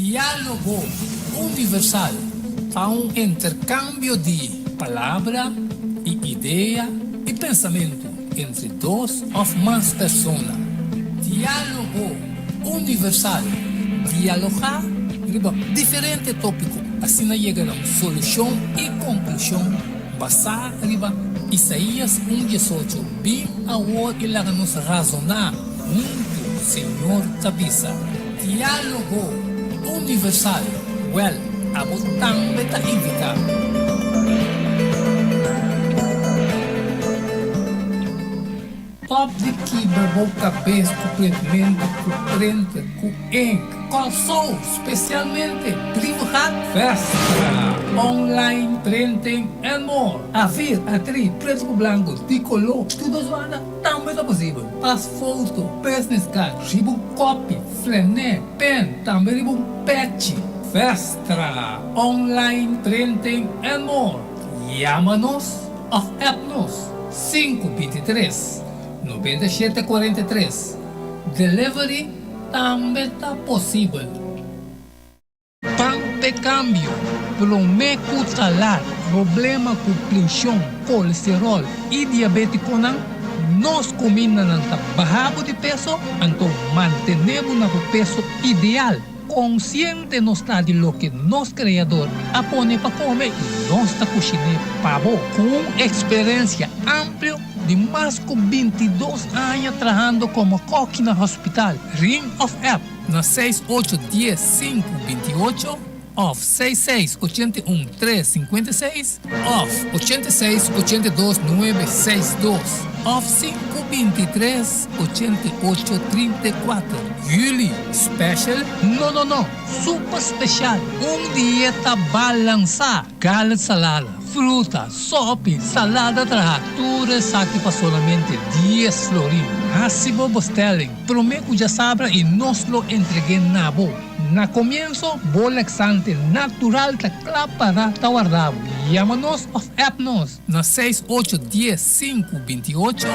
Diálogo Universal ta un interkambio di palabra i idea i pensamentu entre dos òf mas persona. Diálogo Universal, dialogá riba diferente tópiko, asina yega na un solushon i konklushon basá riba Isaías un diesocho, Bin awor i laga nos razoná huntu, Señor ta bisa. Diálogo Universal, Wèl, abo tambe ta invitá. Stop di kibra bo kabes ku printmentu, ku printer, ku ink. Kòrsou, spesialmente Brievengat, Vestra, online printing and more. Afir, atri, pretu ku blanku, di koló, tur dos banda tambe ta posibel. Pas foto, business card, riba un kopi, flené, pen, tambe riba un pechi. Vestra, online printing and more. Yama nos òf app nos 5 23 97 43. Delivery tambe ta posibel. Ban p'e kambio, promé ku ta lat. Problema ku preshon, kolesteròl i diabétikonan, nos kumindanan ta baha bo di peso, anto mantené bo na bo peso ideal. Konsiente nos ta di loke nos Kreador a pone pa kome i nos ta kushiné pa bo. Ku un eksperensia amplio di mas ku 22 aña trahando komo kòki na hospital, ring òf app na 6 8 10 5 28 òf 6 6 81 3 56 òf 86 82 9 6 2 òf 5 23 88 34. Yüli special? No, no, no! Super spesial! Un dieta balansá! Garlic salada, fruta, sòpi, salada trahá, tur esaki pa solamente 10 florin. Hasi bo bestelling promé ku djasabra i nos lo entreg'é na bo. Na komienso, bo laxante natural ta kla pará ta warda bo. Yama nos òf app nos na 6 8 10 5 28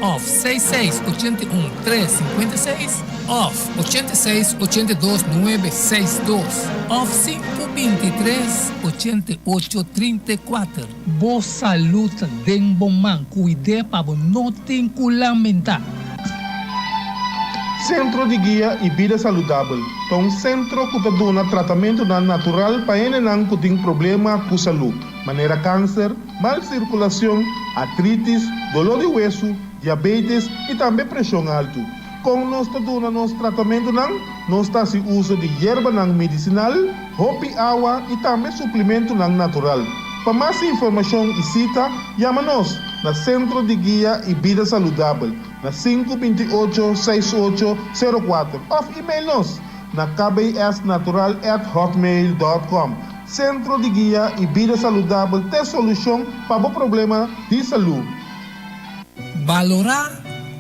òf 6 6 81 3 56 òf 86 82 9 6 2 òf 5 23 88 34. Bo salú ta den bo man, kuid'é pa bo no tin ku lamentá. Sentro di Guia i Bida Saludabel ta un sentro ku ta duna tratamentunan natural pa hendenan ku tin problema ku salú, manera kanser, mal sirkulashon, artritis, doló di wesu, diabetes i tambe preshon altu. Kon nos ta duna nos tratamentunan? Nos ta hasi uso di yerbanan medisinal, hopi awa i tambe suplementunan natural. Pa mas informashon i sita, yama nos na Sentro di Guia i Bida Saludabel na 5 28 68 04 òf email nos na kbsnatural@hotmail.com. Sentro di Guia i Bida Saludabel ta solushon pa bo problema di salú. Balorá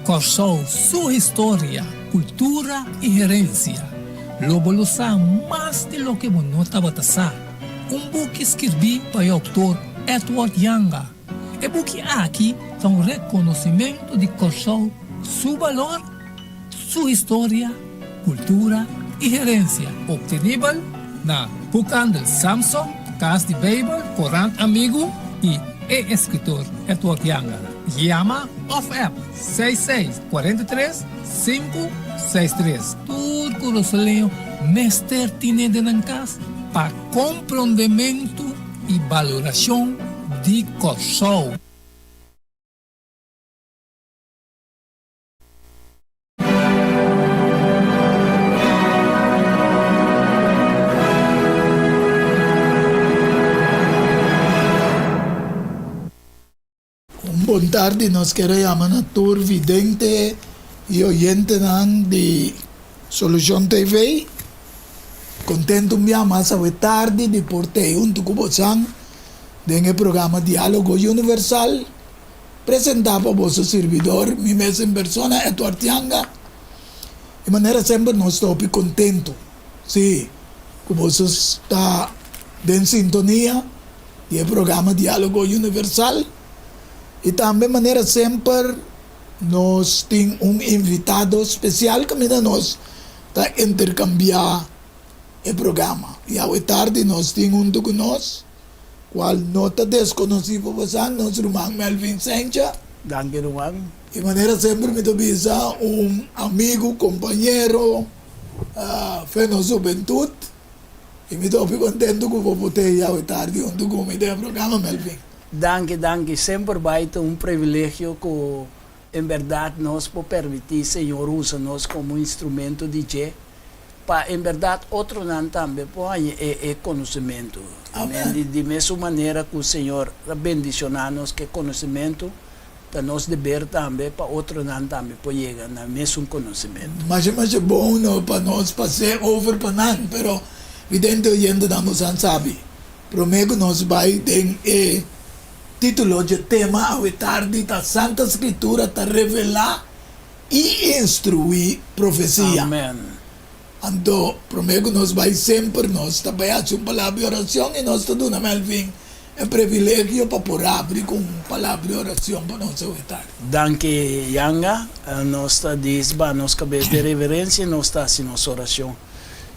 Kòrsou su historia, kultura i herensia. Lo bo lo sa mas di loke bo no tabata sa. Un buki skirbí pa e outor Edward Janga. E buki aki ta un rekonosimentu di Kòrsou su balor, su historia, kultura i herensia. Optenibel na Boekhandel Samson, Kas di Beibel, Korant Amigu i e eskritor Edward Janga. Yama òf app 66 43 5 63. Tur kurasoleño mester tine den nan kas pa komprondementu i balorashon di Kòrsou. Un bon tardi, nos kier a yama na tur vidente y oyentenan di Solucion TV. Contento un bia mas awe tardi di por tei hunto cu bosan den e programa Dialogo Universal, presenta pa boso sirbidor, mi mes en persona, Edward Janga. Di manera semper nos ta hopi contento, si, cu boso ta den sintonia di e programa Dialogo Universal. Y tambe manera semper nos tin un invitado special caminda nos ta intercambia. e programa. I awe tardi nos tin huntu ku nos, kual no ta deskonosí pa bosan, nos ruman Melvin Sencha. Danki ruman. I manera semper mi ta bisa un amigu, kompañero, fe nos hubentut. I mi ta hopi kontentu ku bo por tei awe tardi huntu ku mi den e programa, Melvin. Danki, danki. Semper bai ta un privilegio ku En bèrdat nos por permití Señor usa nos komo instrumento di dje pa en bèrdat otronan tambe por haña e e konosementu. Amèn. Di di mesun manera ku Señor ta bendishoná nos ku e konosementu, ta nos deber tambe pa otronan tambe por yega na e mesun konosementu. Masha masha bon no pa nos pas'é over pa nan, pero vidente oyentenan nos an sabi promé ku nos bai den e Título dje tema awe tardi ta Santa Scritura ta revelá i instruí profesia. Amen. Anto, promé ku nos bai semper nos ta bai hasi un palabra di oracion i nos ta duna Melvin e privilegio pa por abri ku un palabra di oracion pa nos awe tardi. Danki Yanga. Nos ta disba nos kabes den reverencia i nos ta hasi nos oracion.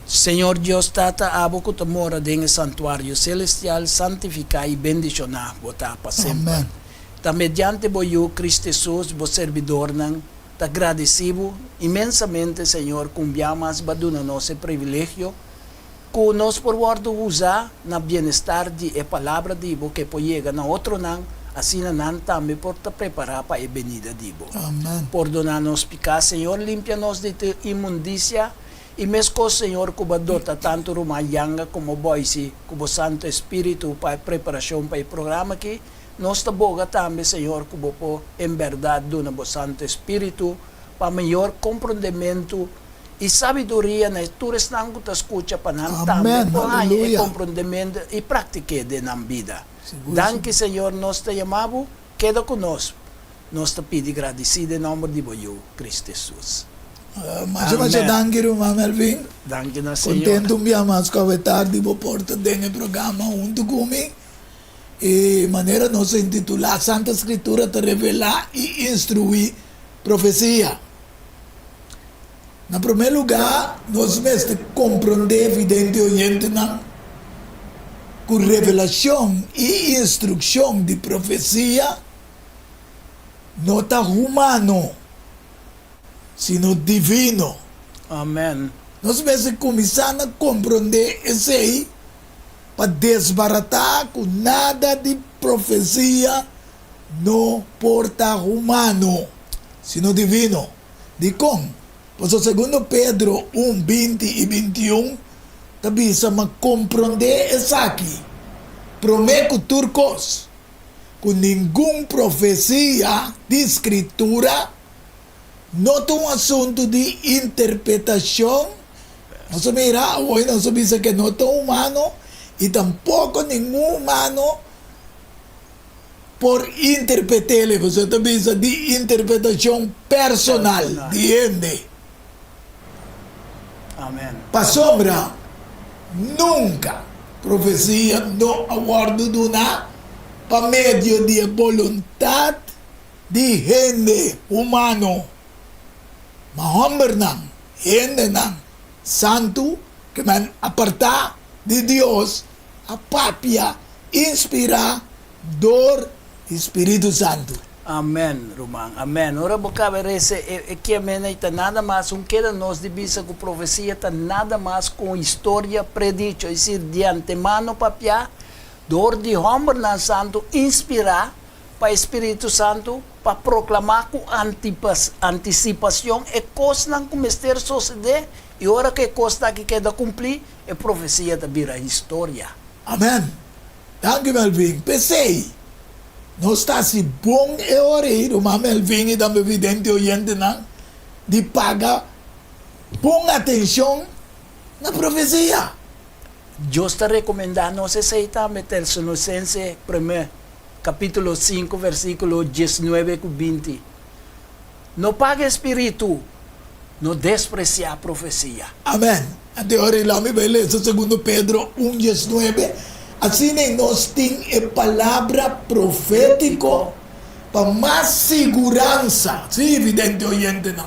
Señor Dios Tata, abo ku ta mora den e santuario selestial, santifiká i bendishoná bo ta pa semper. Amen. Ta mediante bo Yu, Cristo Hesus, bo serbidornan ta gradisí bo inmensamente, Señor, ku un bia mas bo a duna nos e privilegio ku nos por wòrdu usá na bienestar di e Palabra di bo ke por yega na otronan, asina nan tambe por ta prepará pa e benida di bo. Amen. Pordoná nos piká, Señor, limpia nos di tur inmundisia. I meskos, Señor, ku bo a dota tantu ruman Yanga komo Boysi ku bo Santu Espíritu pa e preparashon pa e programa aki, nos ta boga tambe, Señor, ku bo por en bèrdat duna bo Santu Espíritu pa mayor komprondementu i sabiduria na e tur esnan ku ta skucha pa nan tambe Amèn, por haña e aleluya. komprondementu i praktik'é den nan bida. Sigur, Danki, sigur. Señor, nos ta yama bo, keda ku nos. Nos ta pidi gradisí den nòmber di bo Yu, Cristo Hesus. Masha masha Amen. danki ruman Melvin. Danki na Señor. Contento un bia mas cu awe tardi bo por ta den e programa hunto cu mi. E manera nos a intitula Santa Scritura ta revela y instrui profecia. Na prome luga nos mester comprende vidente oyentenan cu revelacion y instruccion di profecia no ta humano. sino divino. Amen. Nos mester kuminsá na komprondé esei pa desbaratá ku nada di profesia no por ta humano, sino divino. Dikon? Pasobra segundo Pedro un, 20 i 21 ta bisa, Ma komprondé esaki, promé ku tur kos, ku ningun profesia di Skritura no ta un asuntu di interpretashon. Nos a mira awor i nos a bisa ku e no ta humano i tampoko ningun humano por interpret'el, pasobra ta bisa di interpretashon personal di hende. Pasobra nunka profesia no a wòrdu duná pa medio di e boluntat di hende humano, ma hòmbernan, hendenan santu, ke men apartá di Dios, a papia inspirá dor di spiritu santu. Amen ruman amen ora bo caba reza e e kiamen ei ta nada mas un keda nos di bisa cu profecia ta nada mas cu un historia predicho es decir di antemano papia door di hombernan santo inspira pa e Spiritu Santo pa proclama cu anticipacion e cosnan cu mester socede y ora cu e cosnan aki keda cumpli e profecia ta bira historia. Amen. Danki Melvin. P'esei, nos ta hasi bon e ora ei, ruman Melvin i tambe vidente oyentenan, di paga bon atenshon na profesia. Dios ta rekomendá nos esei tambe, Tesalonisense promé, kapítulo sinku, versíkulo diesnuebe ku 20. No paga e spiritu, no despresiá profesia. Amèn. Ante ora i lami bai lesa Segundo Pedro un 19, Asina i nos tin e palabra profétiko pa mas siguransa. Sí, vidente oyentenan,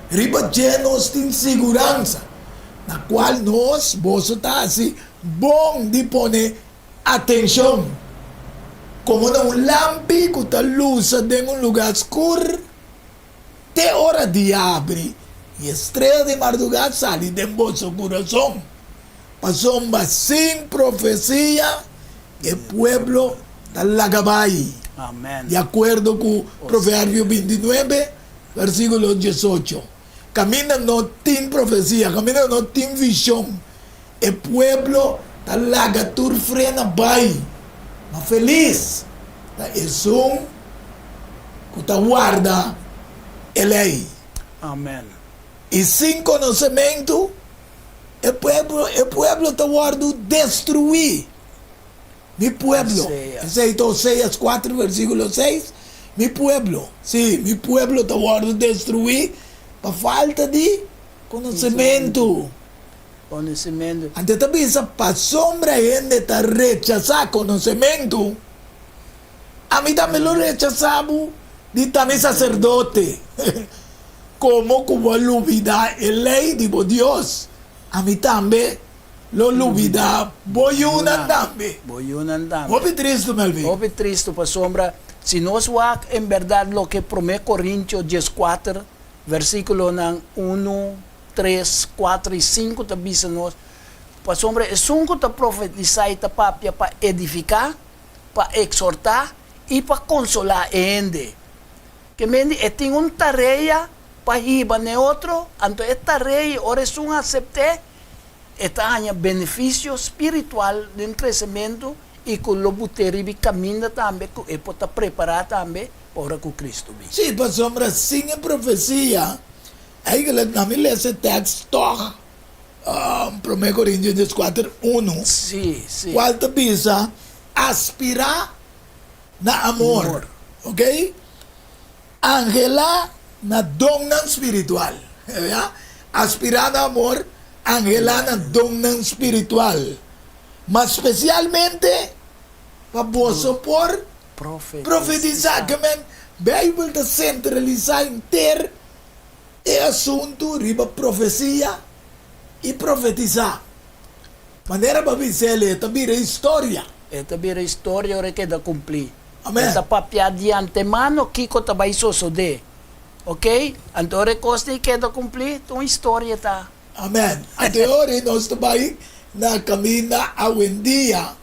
riba dje nos tin siguransa. Na kual nos, boso ta hasi bon di pone atenshon, komo na un lampi ku ta lusa den un lugá skur te ora dia abri i e strea di mardugá sali den boso kurason. Pasobra sin profesia e pueblo ta laga bai. Di akuerdo ku Proverbio bintinuebe, versíkulo diesocho. Kaminda no tin profesia, kaminda no tin vishon, e pueblo ta laga tur frena bai. Ma felis ta esun ku ta warda e lei. Amen. I sin konosementu e pueblo e pueblo ta wòrdu destruí. Mi pueblo, esei ta Oseas kuater versíkulo seis, mi pueblo, sí, mi pueblo ta wòrdu destruí pa falta di konosementu. Konosementu. Anto e ta bisa, pasobra hende ta rechasá konosementu, ami tambe lo rechasá bo di ta mi saserdote. Komo ku bo a lubidá e lei di bo Dios, ami tambe Lo lubida bo yunan tambe. Bo yunan tambe. Hopi tristu, Melvin. Hopi tristu pasobra si nos wak en berdad loke Prome Corintio dieskuater versiculonan unu, tres, kuater i sinku ta bisa nos, pasobra esun ku ta profetisá i ta papia pa edifiká, pa exhortá i pa konsolá e hende. Ke mende e tin un tarea pa hiba n'e otro, anto e tarea ora esun asept'é, E ta haña benefisio spiritual den kresementu i ku lo but'é riba e kaminda tambe ku e por ta prepará tambe pa ora ku Kristu bin. Sí, pasobra sin e profesia, eigenlijk na mi lesa e tekst tòg, Promé Korintiones dieskuater unu, Sí, sí. kual ta bisa, Aspirá na amor, oké? Anhelá na donnan spiritual. Ya. Aspirá na amor, anhelá na donnan spiritual. Ma spesialmente pa boso por profetisá. Ke men, Beibel ta sentralisá henter e asuntu riba profesia i profetisá. Manera bo a bisa el, e ta bira historia. E ta bira historia ora e keda kumplí. Amen. E ta papia di antemano kiko ta bai sosodé. Ok? Anto ora e kos ei keda kumplí, ta un historia ta. Amen. Anto e ora ei nos ta bai na kaminda awendia.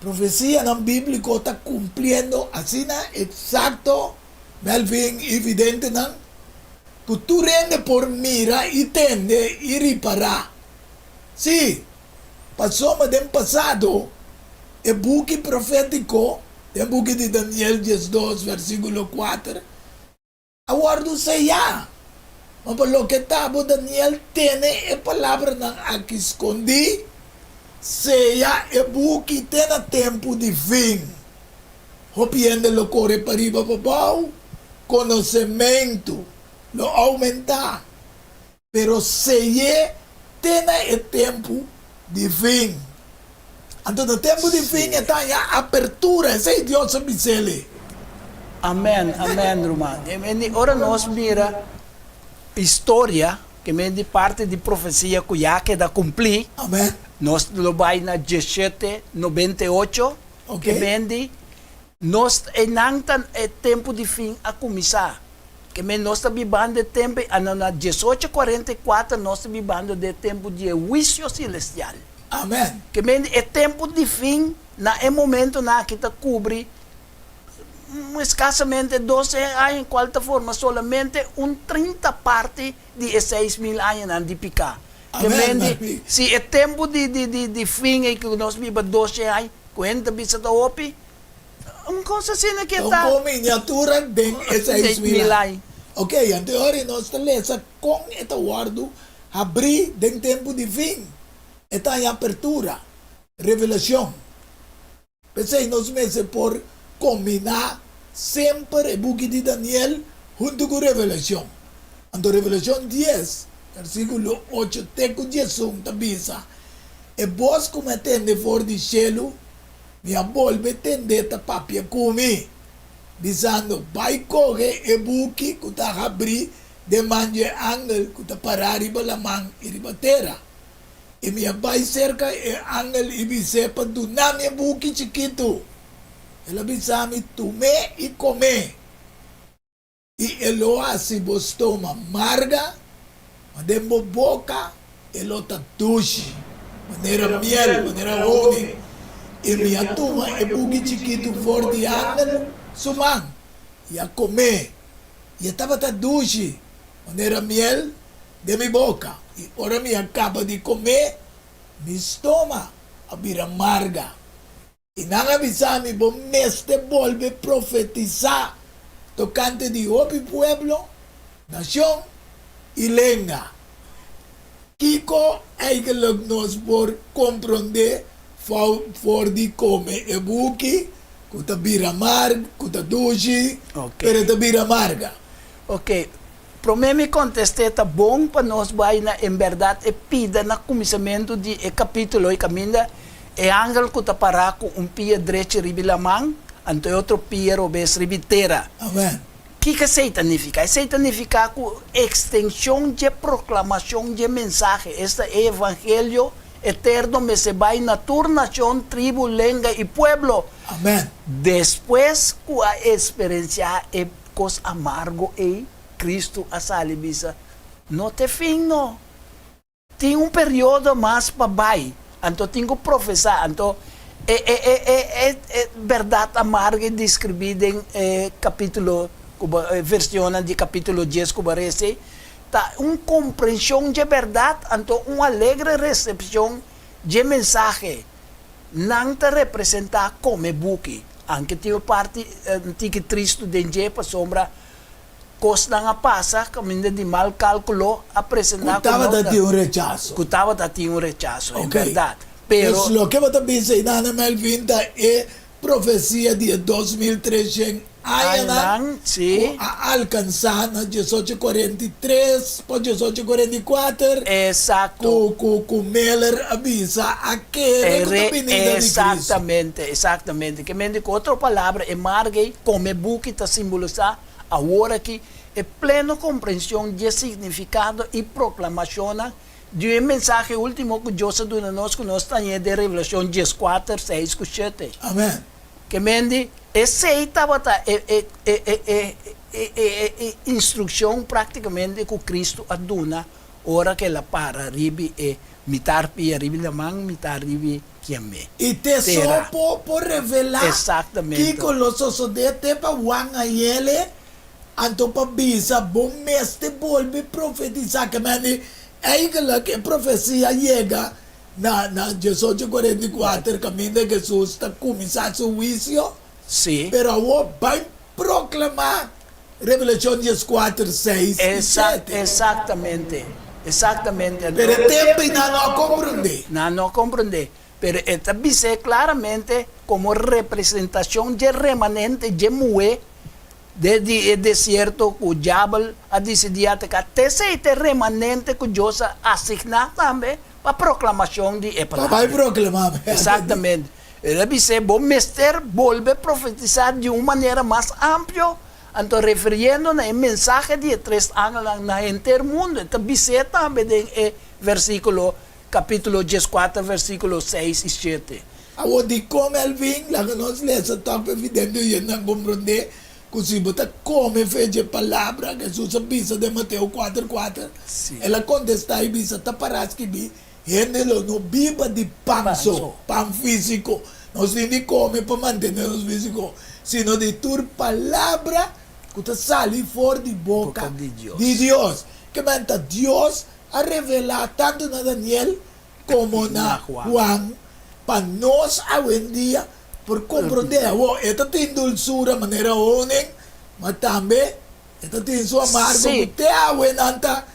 Profesianan bíbliko ta kumpliendo asina eksakto, Melvin i videntenan, ku tur hende por mira i tende i ripará. Sí, pasobra den pasado e buki profétiko den buki di Daniel diesdos versíkulo kuater a wòrdu seyá. Ma pa loke ta bo, Daniel, tene e palabranan aki skondí, seya e buki te na tempu di fin. Hopi hende lo kore pariba pabou, konosementu lo oumentá. Pero sey'é te na e tempu di fin. Anto na tempu di fin e ta haña apertura, esei Dios a bis'el. Amen, amen ruman. E men di ora nos mira historia, ke men di parti di profesia ku ya keda kumplí, Amen. nos lo bai na diesshete nobenta i ocho, Ok. ke men di nos einan ta e tempu di fin a kuminsá. Ke men nos ta bibando e tempu ei, ano na diesocho kuarenta i kuater nos ta bibando den e tempu di e huisio selestial. Amen. Ke men e tempu di fin na e momentonan aki ta kubri eskasamente dose aña, kual ta forma solamente un trinta parti di e 6000 añanan di piká. Ke Amen, men di Marpi. si e tempu di di di di fin ei ku nos biba dose aña, ku hende ta bisa ta hopi, Un kos asina ke Ta un ta. kon miniatura den e 6000 aña. Ok, anto e ora nos ta lesa kon e ta wòrdu habrí den tempu di fin. E ta haña apertura, revelashon. P'esei nos mester por kombiná semper e buki di Daniel huntu ku Revelashon. Anto Revelashon dies, versíkulo ocho te ku diesun ta bisa, E bos ku mi a tende for di shelu, Mi a bolbe tend'é ta papia ku mi, bisando, Bai kohe e buki ku ta habrí den man dje angel ku ta pará riba laman i riba tera. I mi a bai serka e angel i bis'é pa duna mi e buki chikitu. El a bisa mi, Tum'é i kom'é, i e lo hasi bo stoma marga, ma den bo boka e lo ta dushi, manera miel, manera honing. I mi a tuma e buki chikitu for di angel su man i a kom'é, i e tabata dushi, manera miel den mi boka, i ora mi a kaba di kom'é, mi stoma a bira marga. I nan a bisa mi, Bo mester bolbe profetisá tokante di hopi pueblo, nashon i lenga. Kiko eigenlijk nos por komprondé for di kome e buki ku ta bira marga, ku ta dushi, pero e ta bira marga? Oké, promé mi kontest'é ta bon pa nos bai na en bèrdat e pida na kuminsamentu di e kapítulo ei kaminda e angel ku ta pará ku un pia drechi riba e laman anto e otro pia robes riba e tera. Amèn. Kiko esei ta nifiká? Esei ta nifiká ku ekstenshon dje proklamashon dje mensahe, esta e evangelio eterno mester bai na tur nashon, tribu, lenga i pueblo. Amèn. Despues ku a eksperensiá e Kos amargo ei, Kristu a sali bisa, No t'e fin no. Tin un periodo mas pa bai, anto tin ku profesá. Anto e e e e e e bèrdat amargo ei deskribí den e kapítulo ku bo e versionnan di kapítulo dies ku bo a resa ei, ta un komprenshon dje bèrdat, anto un alegre resepshon dje mensahe. Nan ta representá kome buki. Anke tin un parti un tiki tristu den dje pasobra kosnan a pasa kaminda di mal kalkulo a presentá Ku ku no tabata ta tin un rechaso. ku tabata tin un rechaso, en Ok. bèrdat. Pero. Dus loke bo ta bisa ei nan, Melvin, ta e profesia di e 2300 añanan Añanan, sí. ku a alkansá na 1843 pa 1844 Esakto. ku ku ku Miller a bisa a kere ku ta Ere, binida di Kristu. Exactamente, exactamente. Ke men di ku otro palabra e marga ei kome buki ta simbolisá awor aki e pleno komprenshon dje signifikado i proklamashonnan di e mensahe último ku Dios a duna nos ku nos ta hañ'é den Revelashon 14, 6 ku 7. Amen. Ke men di, esei tabata e e e e e e e e instrukshon práktikamente ku Kristu a duna ora ku el a para riba e mitar pia riba laman, mitar riba kiamé, I te so tera. por por revelá Exactamente. kiko lo sosodé te pa Juan a yele, anto pa bisa bo mester bolbe profetisá. Ke men di, eigenlijk e profesia yega Na na 1844 kaminda Hesus ta kuminsá su huisio, Sí. pero awor bai proklamá Revelashon 14, 6 i 7. Exactamente, exactamente. Pero e tempu ei nan no a komprondé. Nan no a komprondé. Pero e ta bis'é klaramente komo representashon dje remanente dje muhé den di e desierto ku diabel a disidí ataká. T'esei ta e remanente ku Dios a asigná tambe Pa proklamashon di e Pa bai palabra. proklamá bèrdat. Exactamente. El a bis'é, Bo mester bolbe profetisá di un manera mas amplio, anto refiriendo na e mensahe di e tres angelnan na henter mundu. E ta bis'é tambe den e versíkulo, kapítulo 14, versíkulo 6 i 7. Awor, dikon Elvin? Laga nos lesa tòg pa evidente oyentenan komprondé ku si bo ta kome fe dje palabra Hesus a bisa den Mateo kuater kuater, el a kontestá i bisa, Ta pará skibí, Hende lo no biba di pan so, pan físiko, nos tin di kome pa mantené nos físiko, sino di tur palabra ku ta sali for di boka di Dios. Ke men ta Dios a revelá tantu na Daniel komo na Juan pa nos awendia por komprondé. Awor, e ta tin dulsura manera honing, ma tambe e ta tin su amargo ku te awe nan ta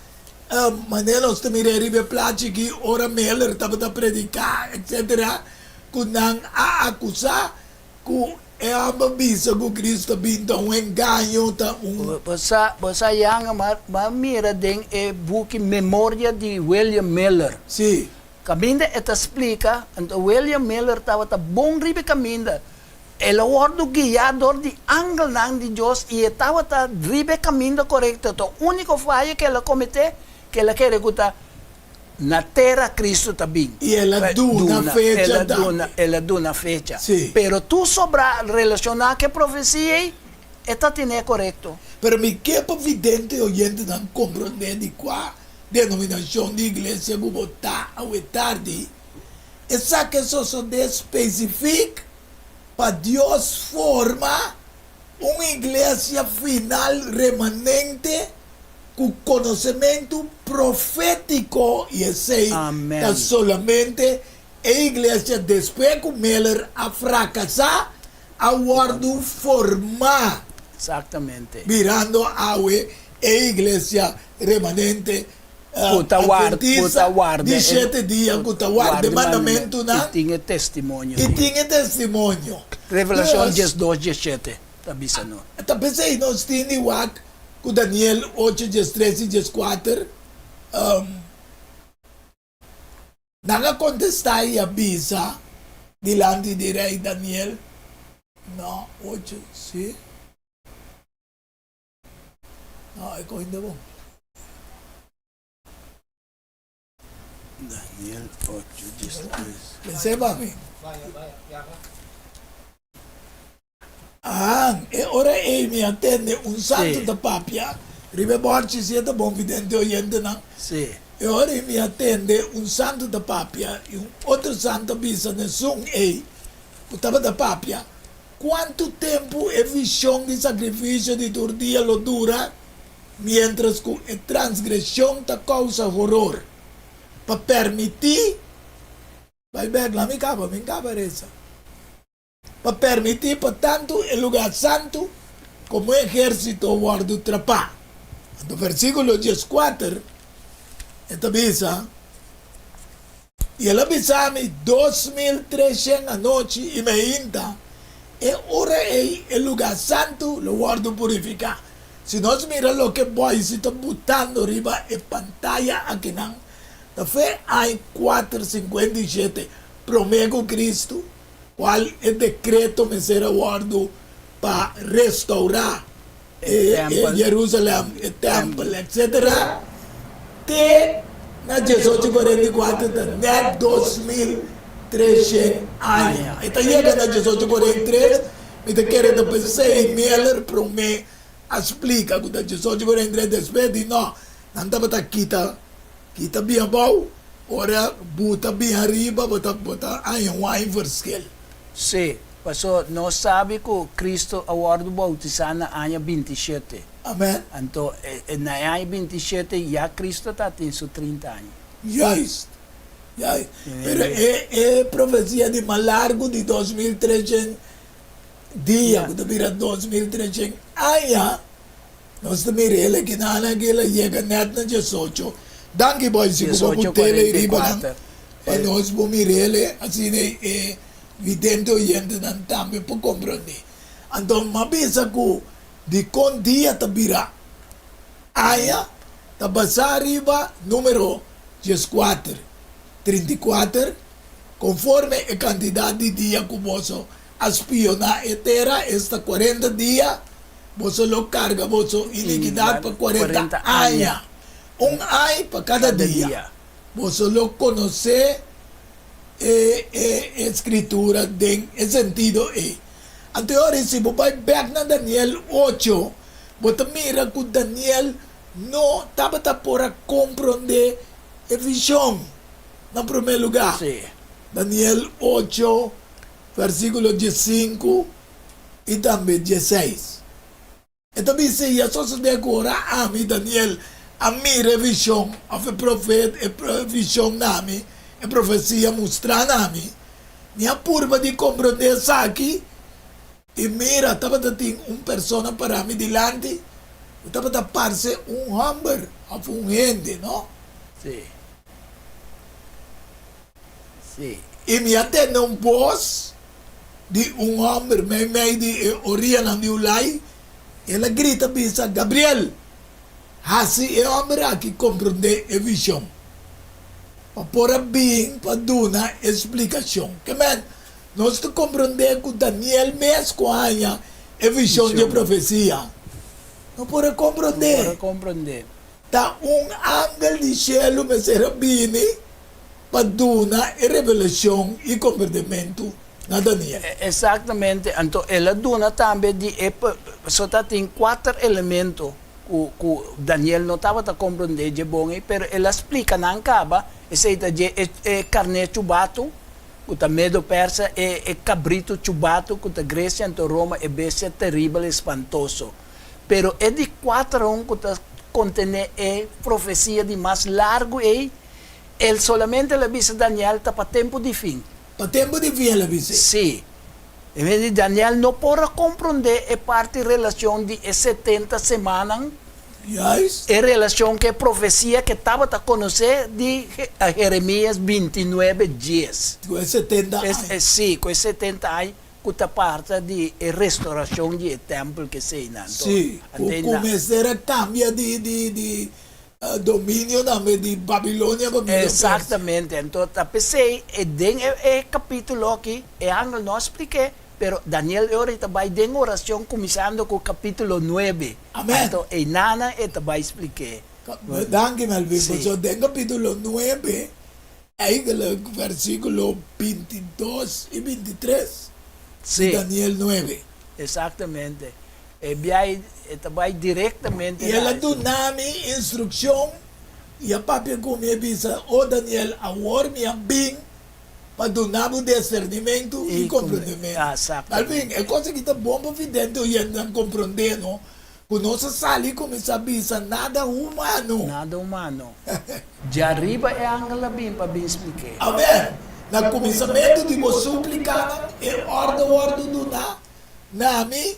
manera nos ta mira riba e plachi aki ora Miller tabata prediká etsetera ku nan a akusá ku e hòmber bisa ku Kristu a bin ta un engaño, ta un. Bo sa, bo sa yanga, ma bo a mira den e buki Memoria di William Miller. Sí. Kaminda e ta splika, anto William Miller tabata bon riba e kaminda. El a wòrdu guiá dor di angelnan di Dios i e tabata riba e kaminda korekto. Ta úniko faya ku el a kometé, ku el a kere ku ta. Na tera Cristo ta bin. I el a duna fecha tambe. El a duna fecha. Sí. Pero tur sobra relacioná ku e profesia ei, e ta tene korekto. Pero mi ke pa vidente i oyentenan komprondé di kua denominashon di iglesia ku bo ta awe tardi, esaki a sosodé spesifik pa Dios forma un iglesia final remanente ku konosementu profétiko i esei ta solamente e iglesia despues ku Miller a frakasá a wòrdu formá birando awe e iglesia remanente Adventista di shete dia ku ta warda e mandamentunan i tin e testimonio. I tin e testimonio. Revelashon diesdos diesshete ta bisa no. Ta p'esei nos tin di wak ku Daniel ocho diestres i dieskuater. Nan a kontestá i a bisa dilanti di rei Daniel, No, ocho, si. No, e koin ta bon. Daniel ocho, diestres. Pensé pa mi. Ahan, e ora ei mi a tende un santu ta papia riba e bòrchi, si e ta bon vidente oyentenan. Sí. E ora ei mi a tende un santu ta papia i un otro santu a bisa na esun ei ku tabata papia, Kuantu tempu e vishon di sakrifisio di tur dia lo dura miéntras ku e transgreshon ta kousa horor? Pa permití, bai bèk, laat mi kaba, mi kaba resa. Pa permití pa tantu e lugá santu komo e ehérsito wòrdu trapá. Anto versíkulo dieskuater e ta bisa. I el a bisa mi, 2300 anochi i meinta, e ora ei e lugá santu lo wòrdu purifiká. Si nos mira loke Boise ta butando riba e pantaya akinan, ta fe aña kuater 57 promé ku Kristu, kual e dekreto mester a wòrdu pa restourá e Jerusalèm, e tèmpel, etsetera, te na diesocho 44 ta nèt 2300 aña. E ta yega na diesocho 43, mi ta kere ta p'esei Miller promé a splika ku ta diesocho 43 despues di no, nan tabata kita kita bin abou, ora buta bin ariba bo ta bo ta haña un aña verschil. Sí. Paso nos sabi ku Cristo a wòrdu boutisá na aña 27. Amen. Anto, na e aña 27 ya Cristo ta tin su 30 aña. Juist, juist. Pero e e profesia di mas largu di 2300 dia, ku ta bira 2300 aña, nos ta mira el aki nan aki el a yega nèt na diesocho. Danki boy si ku bo put'el ei riba nan pa nos por mir'el asina e Vidente oyentenan tambe por komprondé. Anto m'a bisa ku dikon dia ta bira aña ta basá riba número 14, 34, konforme e kantidat di dia ku boso a spioná e tera, esta 40 dia, boso lo karga boso inikidat pa 40 aña, un aña pa kada dia. Boso lo konosé e e Skritura den e sentido ei. Anto e ora si bo bai bek na Daniel ocho, bo ta mira ku Daniel no tabata por a komprondé e vishon na promé lugá. Daniel ocho, versíkulo diesinku i tambe dieseis. E ta bisa, I a sosodé ku ora ami, Daniel, a mira e vishon, òf e profet, e vishon na mi, e profesia mustrá na mi, mi a purba di komprondé esaki, i mira, tabata tin un persona pará mi dilanti ku tabata parse un hòmber òf un hende, no? Sí. Sí. I mi a tende un bos di un hòmber meimei di e orianan di Ulai, el a grita bisa, Gabriel, hasi e hòmber aki komprondé e vishon, pa por a bin pa duna e splikashon. Ke men, nos ta komprondé ku Daniel mes ku a haña e vishon dje profesia no por a komprondé. No por a komprondé. Ta un angel di shelu mester a bini pa duna e revelashon i komprendementu na Daniel. Eksaktamente. Anto el a duna tambe di e pasobra ta tin kuater elemento ku ku Daniel no tabata komprendé dje bon ei, pero el a splika nan kaba, esei ta dje e e karné chubatu ku ta Medo-Persa, e e kabritu chubatu ku ta Gresia, anto Roma, e bestia teribel i spantoso. Pero e di kuater un ku ta kontené e profesia di mas largu ei, el solamente el a bisa Daniel ta pa tempu di fin. Pa tempu di fin el a bis'é. Sí. E mester di Daniel no por a komprondé e parti relashon di e setenta semanan, Juist. e relashon ku e profesia ku e tabata konosé di Jeremias bintinuebe dies. Ku e setenta aña. Sí, ku e setenta aña. Ku ta parta di e restaurashon di e tèmpel keseinan. Anto, Sí, ku ante ku na. mester a kambia di di di dominio tambe di Babilonia pa Medo Persia. Eksaktamente. Anto ta p'esei e den e e kapítulo aki e angel no a splik'é, pero Daniel e ora e ta bai den orashon kuminsando ku kapítulo nuebe. Amèn. Anto einannan e ta bai splik'é. Danki Melvin, Sí. pasobra den kapítulo nuebe Eigenlijk versíkulo bintidos i bintitres di Sí. Daniel nuebe. Exactamente. E biahe e ta bai directamente I el a na. duna mi instrukshon i a papia ku mi, e bisa, O Daniel, awor mi a bin pa duna bo disernimentu i I kompre. komprendementu. Ah, Alfin, exactamente. e kos aki ta bon pa vidente oyentenan komprondé, no? Ku nos a sali i kuminsá bisa nada humano. Nada humano. Djariba e angel a bin pa bin splik'é. Amen. Na kuminsamentu di bo súplikanan e òrde wòrdu duná na mi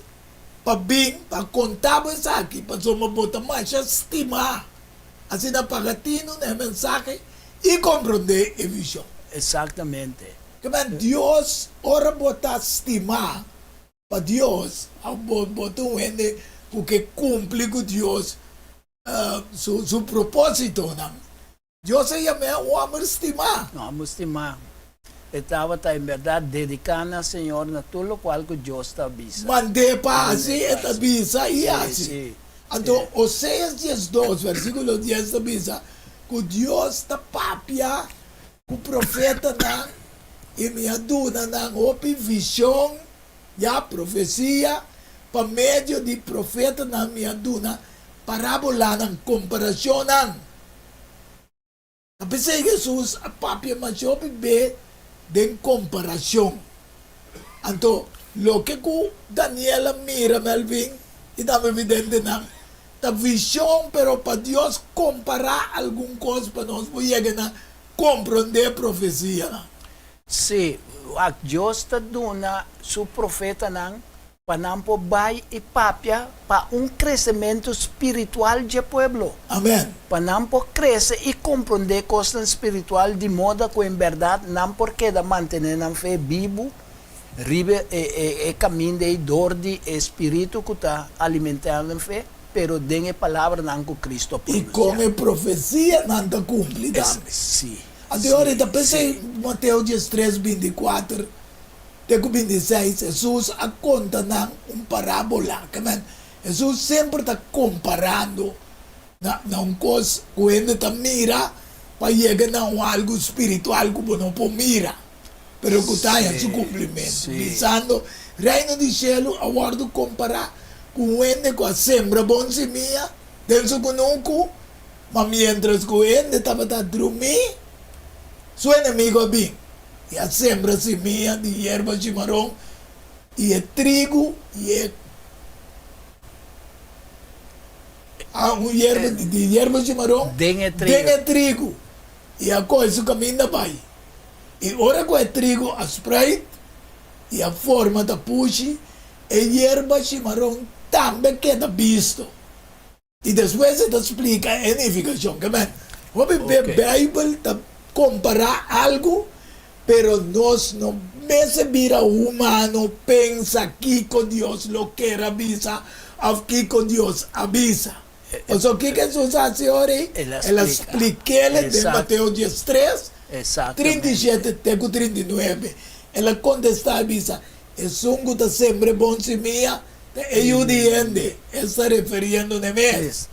pa bin pa konta bo esaki, pasobra bo ta masha stimá. Asina paga tinu na e mensahe i komprondé e vishon. Eksaktamente. Kimen Dios, ora bo ta stimá pa Dios, bo bo ta un hende ku ke kumpli ku Dios su su propósitonan. Dios a yam'é un hòmber stimá. Un hòmber stimá. E tabata en bèrdat dediká na Señor na tur lokual ku Dios ta bisa. Mand'é pa hasi, e ta bisa i hasi. Sí, sí. Anto Oseas diesdos, versíkulo dies ta bisa ku Dios ta papia ku profetanan i mi a duna nan hopi vishon, ya, profesia, pa medio di profetanan mi a duna parábolanan, komparashonnan. Ta p'esei Hesus a papia masha hopi be den komparashon. Anto, loke ku Daniel a mira, Melvin, i tambe videntenan, ta vishon, pero pa Dios kompará algun kos pa nos por yega na komprondé profesianan. Sí, wak Dios ta duna su profetanan pa nan por bai i papia pa un kresementu spiritual dje pueblo. Amèn. Pa nan por krese i komprondé kosnan spiritual di moda ku en bèrdat nan por keda mantené nan fe bibu riba e e kaminda ei dor di e spiritu ku ta alimentá nan fe, pero den e palabranan ku Kristu a I pronunsiá. kon e profesianan ta kumpli tambe. Sí. Anto e ora ei ta p'esei Mateo diestres, bintikuater te ku bintiseis, Hesus a konta nan un parábola. Ke men, Hesus semper ta komparando na na un kos ku hende ta mira pa yega na un algu spiritual ku bo no por mira. pero ku ta haña su kumplimentu, bisando, Reino di shelu a wòrdu kompará ku un hende ku a sembra bon simia den su kunuku, ma miéntras ku e hende tabata drumí, su enemigu a bin i a sembra simia di yerba shimaron i e trigu i e un yerba di yerba shimaron den e trigu, i a kohe su kaminda bai. I ora ku e trigo a spruit i a forma tapushi, e yerba shimaron tambe keda bisto. I despues e ta splika e nifikashon. Ke men, hopi be Beibel ta kompará algu, pero nos no mester bira humano pensa kiko Dios lo ker a bisa òf kiko Dios a bisa. Pasobra kiko Hesus a hasi ora ei? El a splik'é den Mateo diestres, 37 te ku 39. El a kontestá i bisa, Esun ku ta sembra e bon simia ta e Yu di hende. E sta referiendo n'e mes.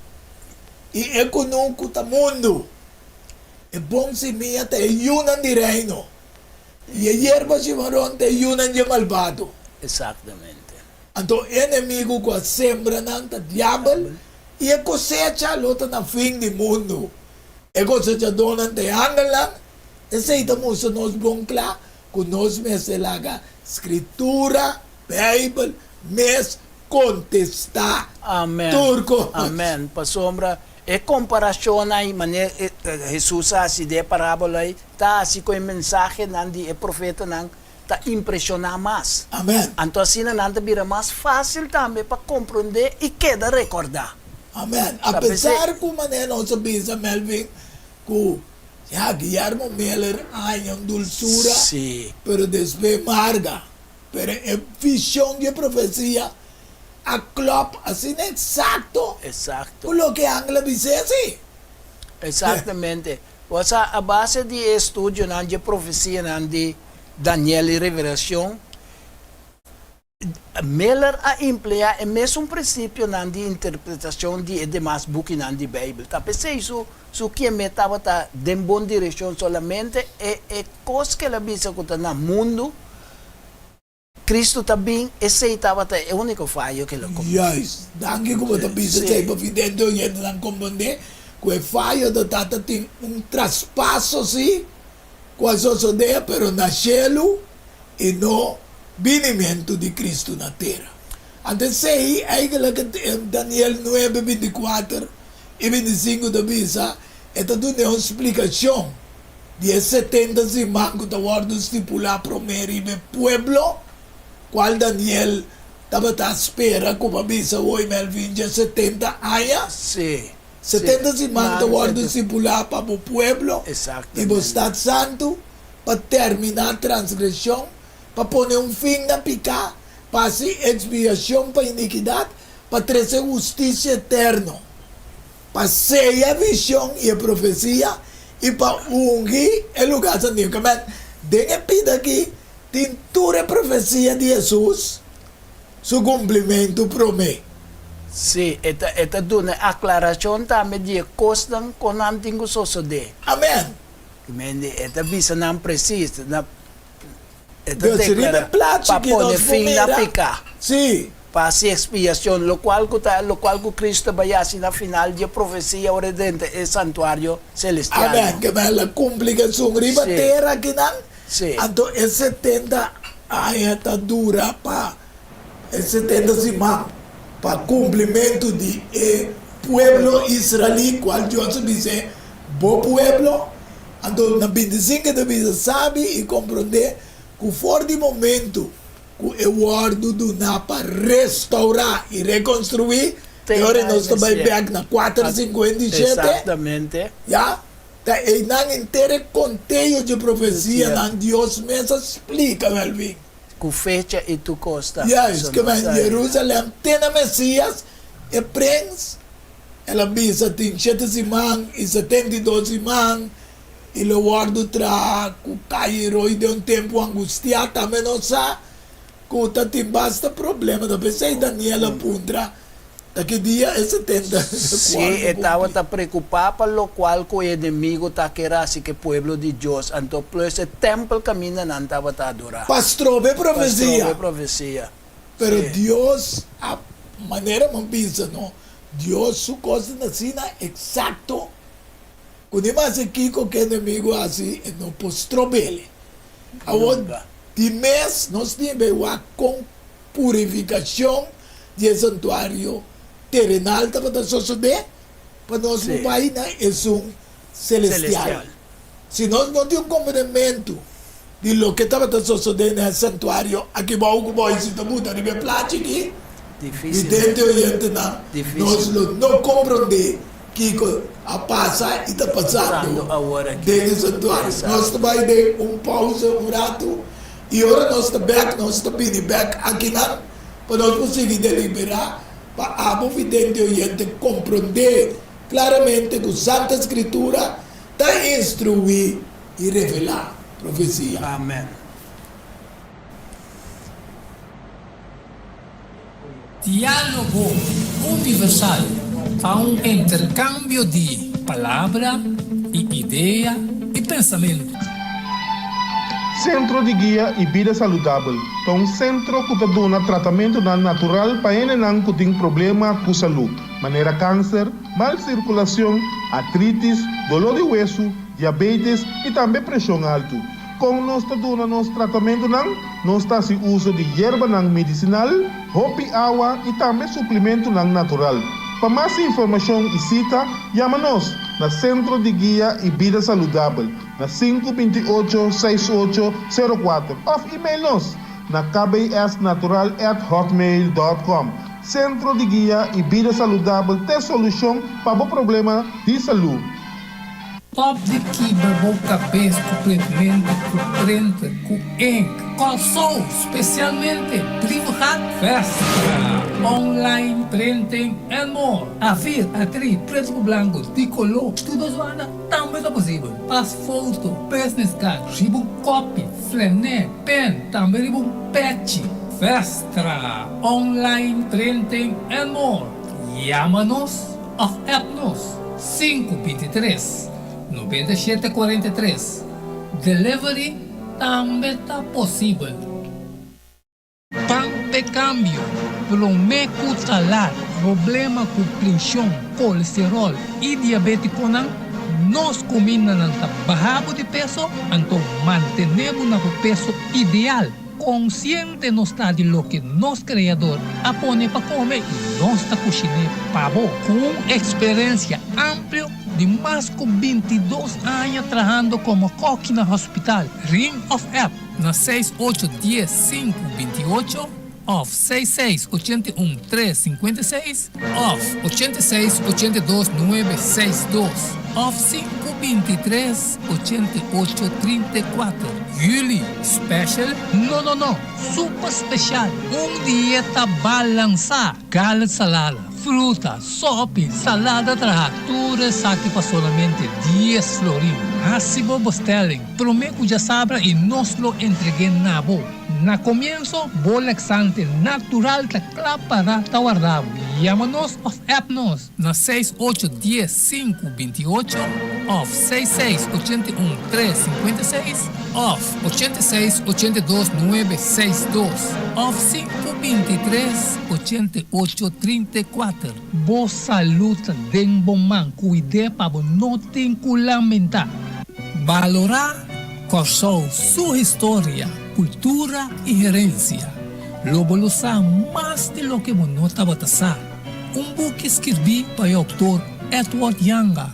I e kunuku ta mundu. E bon simia ta e yunan di Reino, i e yerba shimaron ta e yunan dje malbado. Exactamente. Anto e enemigu ku a sembra nan ta Diabel, i e kosecha lo ta na fin di mundu. E kosechadónan ta e angelnan. Esei ta mustra nos bon kla ku nos mester laga Skritura, Beibel, mes kontestá Amen. tur kos. Amen. Pasobra e komparashonnan ei, manera Hesus a hasi den e parábola ei, ta hasi ku e mensahenan di e profetanan ta impreshoná mas. Amen. Anto asina nan ta bira mas fásil tambe pa komprondé i keda rekordá. Amen. Apesar ku manera nos a bisa, Melvin, ku ya Guillermo Miller a haña un dulsura, pero despues marga. Pero e vision di e profesia a klòp asina eksakto ku loke angel a bis'é, sí. Eksaktamente. Osea, a base di e estudionan dje profesianan di Daniel i Revelacion, Miller a empleá e mesun prinsipionan di interpretacion di e demas bukinan di Bijbel. Ta p'esei su su kiemé tabata den bon direccion, solamente e e cos ku el a bisa ku ta na mundu, Cristo ta bin, esei tabata e úniko fayo ku el a kometé. Juist. Danki ku bo ta bisa esei pa vidente oyentenan komprondé ku e fayo ta tata tin un traspaso si ku a sosodé pero na shelu i no binimentu di Cristo na tera. Anto esei eigenlijk Daniel nuebe 24 i 25 ta bisa e ta dun'é un splikashon. Di e 70 siman ku ta wòrdu stipulá promé riba e pueblo, kual Daniel tabata spera ku pa bisa woi Melvin dje 70 aña. Sí. 70 siman ta wòrdu stipulá pa bo pueblo i bo stat santu, pa terminá transgreshon, pa pone un fin na piká, pa hasi ekspiashon pa inikidat, pa trese hustisia eterno. Pa seya vision i e profesia i pa ungi e lugar santísimo. Ke men, den e pida aki tin tur e profesia di Hesus su kumplimentu promé. Sí, e ta e ta duna e aklarashon tambe di e kosnan ku nan tin ku sosodé. Amen. Ke men, e ta bisa nan presis, na E ta Dios riba deklará e plachi pa ki pone nos por fin na mira. piká, Sí. pa hasi ekspiashon, lokual ku ta lokual ku Kristu ta bai hasi na final di e profesia ora e drenta e santuario selestial. Amen. Ke men la kumpli ku esun riba Sí. tera akinan. Sí. Anto e 70 aña ta dura pa e 70 siman pa kumplimentu di e pueblo israelí, kual Dios a bis'é, Bo pueblo. Anto na 25 e ta bisa, Sabi i komprondé ku for di momentu ku e wòrdu duná pa restourá i rekonstruí, e ora nos ta bai bèk na 457, ya, ta einan henter e konteo dje profesianan Dios mes a splika, Melvin. Ku fecha i tur kos ta. Juist, ke men Jerusalèm te na Mesias, e prens. El a bisa, Tin shete siman i 72 siman, i lo wòrdu traha ku kai i roi den un tempu angustiá. Tambe nos sa ku ta tin basta problema. Ta p'esei Daniel a puntra, Ta ki dia e 70 Sí, wòrdu e kumplí? tabata preokupá pa lokual ku e enemigu ta kere hasi ku e pueblo di Dios. Anto plus e tèmpel kaminda nan tabata adorá. Pa stroba e Pa profesia. stroba e profesia. Pero Sí. Dios a, manera mi a bisa, no, Dios su kosnan asina eksakto ku ni mas e kiko ku e enemigu hasi e no por strob'el. Awor, di mes nos tin bai wak kon purifikashon di e santuario terenal tabata sosodé pa nos por bai na esun selestial. Si nos no tin un komprendementu di loke tabata sosodé na e santuario aki bou ku bo si ta buta riba e plachi aki, vidente oyentenan, nos lo no komprondé kiko a pasa i ta pasando den e santuario. Nos ta bai den un pausa un ratu i ora nos ta bèk nos ta bini bèk akinan pa nos por sigui deliberá pa abo vidente oyente komprondé klaramente ku Santa Skritura ta instruí i revelá profesia. Amen. Diálogo Universal. Pa un interkambio di palabra i idea i pensamentu. Sentro di Guia i Bida Saludabel ta un sentro ku ta duna tratamentunan natural pa hendenan ku tin problema ku salú, manera kanser, mal sirkulashon, artritis, doló di wesu, diabetes i tambe preshon altu. Kon nos ta duna nos tratamentunan? Nos ta hasi uso di yerbanan medisinal, hopi awa i tambe suplimentunan natural. Pa mas informashon i sita, yama nos na Sentro di Guia i Bida Saludabel na sinku 28 seis ocho sero kuater òf email nos na kbsnatural at hotmail dòt kòm. Sentro di Guia i Bida Saludabel t'e solushon pa bo problema di salú. Stop di kibra bo kabes ku printmentu ku printer ku ink. Kòrsou, spesialmente Brievengat Vestra, online printing and more. Afir, atri, pretu ku blanku, di koló, tur dos banda tambe ta posibel. Pas foto, business card, riba un kopi, flenè, pen, tambe riba un pechi. Vestra, online printing and more. Yama nos! Òf app nos, sinku 23 97 43. Delivery tambe ta posibel. Pan p'e kambio, promé ku ta lat. Problema ku prenshon, kolesteròl i diabétikonan, nos kumindanan ta baha bo di peso, anto mantené bo na bo peso ideal. Konsiente nos ta di loke nos Kreador a pone pa kome i nos ta kushiné pa bo. Ku un eksperensia amplio di mas ku 22 aña trahando komo kòki na hospital, ring òf app na seis ocho dies sinku 28 òf seis seis 81 tres 56 òf 86 82 nuebe seis dos òf sinku 23 88 34. Juli special? No no no! Super special! Un dieta balansá! Galet salada, fruta, sopi, salada traha, tur esaki pa solamente dies florin. Hasi bo bestelling promé ku djasabra i nos lo entreg'é na bo. Na komienso, bo laxante natural ta kla para ta warda bo. Yama nos òf app nos na seis ocho dies sinku 28 òf seis seis 81 tres 56 òf 86 82 nuebe seis dos òf sinku 23 88 34. Bo salú ta den bo man, kuid'é pa bo no tin ku lamentá. Balorá Kòrsou su historia, kultura i herensia. Lo bo lo sa mas di loke bo no tabata sa. Un buki skirbí pa e outor Edward Janga.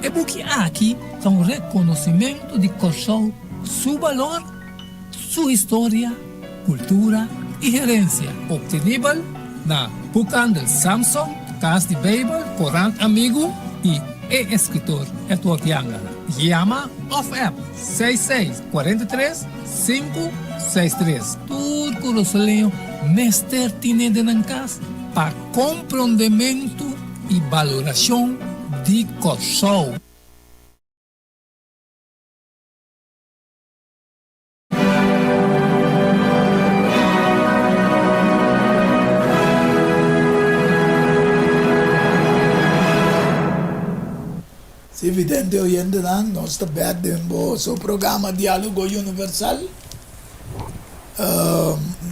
E buki aki ta un rekonosimentu di Kòrsou su balor, su historia, kultura i herensia. Optenibel na Boekhandel Samson, Kas di Beibel, Korant Amigu i e eskritor Edward Janga. Yama òf app seis seis 43 sinku seis tres. Tur Kurasoleño mester tine den nan kas pa komprondementu i balorashon di Kòrsou. Si vidente oyentenan, nos ta bek den boso programa Dialogo Universal.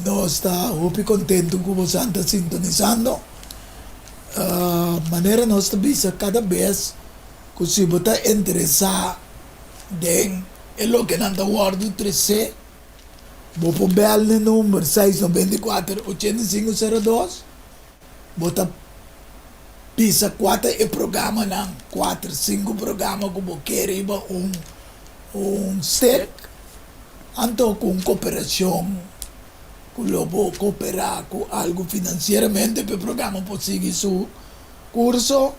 Nos ta hopi kontentu ku bosan ta sintonisando. Manera nos ta bisa kada bes ku si bo ta interesá den e lokenan ta wòrdu tresé, bo por bèl na e number seis 94 85 02. Bo ta bisa kua ta e programanan, kuater, sinku programa ku bo ke riba un un stek, anto ku un koperashon ku lo bo koperá ku algu finansieramente pa e programa por sigui su kurso.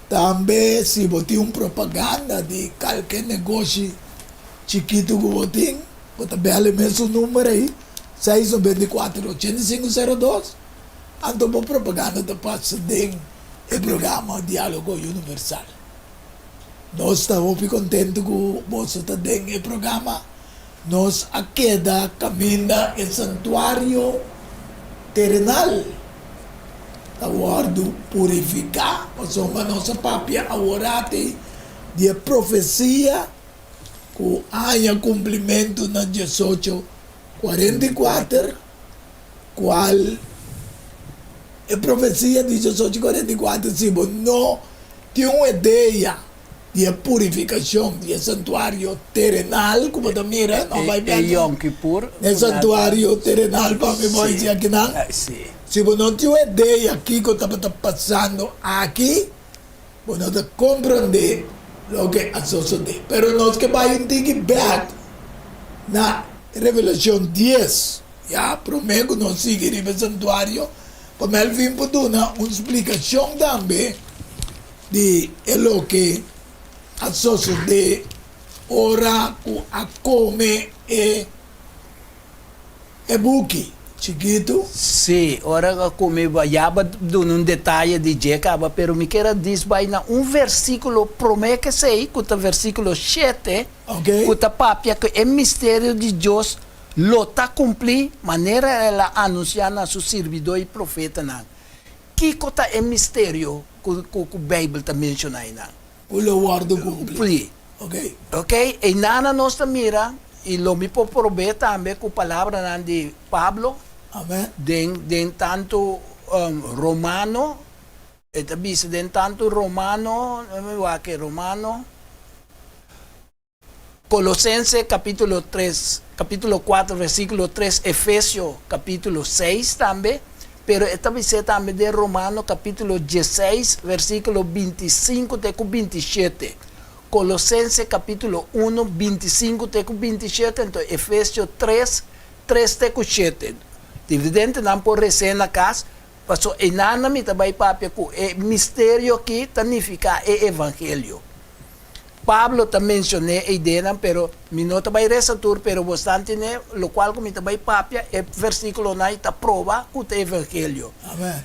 Tambe si bo tin un propaganda di kalke negoshi chikitu ku bo tin, bo ta bèl e mesun number ei, seis 94 85 02. Anto bo propaganda ta pasa den e programa Dialogo Universal. Nos ta hopi kontentu ku boso ta den e programa. Nos a keda kaminda e santuario terenal. ta wòrdu purifiká, pasobra nos a papia aworati di e profesia ku a haña kumplimentu na diesocho 44, kual e profesia di diesocho 44 si bo no tin un idea di e purifikashon di e santuario terenal ku bo ta mira, no bai E Yom Kippur. E santuario terenal pa mi bo hasi akinan. Si bo no tin un idea kiko tabata pasando aki, bo no ta komprondé loke a sosodé. Pero nos ke bai un tiki bèk na Revelashon dies, ya, promé ku nos sigui riba e santuario, pa Melvin por duna un splikashon tambe di e loke a sosodé ora ku a kome e e buki chikitu. Sí, ora ku a kome ya bo a duna un detaye di dje kaba, pero mi kier a dis bai na un versíkulo promé ku esei, ku ta versíkulo shete, ku ta papia ku e misterio di Dios lo ta kumplí manera el a anunsiá na su sirbidó i profetanan. Kiko ta e misterio ku ku Beibel ta menshoná einan? Ku lo wòrdu kumplí. Ok. Ok, einana nos ta mira, i lo mi por prob'é tambe ku palabranan di Pablo. Amen. Den den tantu Romano, e ta bisa den tantu Romano, mi wak e Romano. Colosense capítulo tres, capítulo cuatro versículo tres, Efesio capítulo seis tambe, pero e ta bis'é tambe den Romano capítulo dieseis versículo 25 te cu 27. Colosense capítulo uno, 25 te cu 27, anto Efesio tres, tres te cu shete. Dividentenan por res'é na cas, paso einan mi ta bai papia cu e misterio aki ta nifica e evangelio. Pablo ta mencion'é e ideanan, pero mi no ta bai resa tur, pero bosnan tene locual cu mi ta bai papia, e versiculonan y ta proba cu ta evangelio. Amen.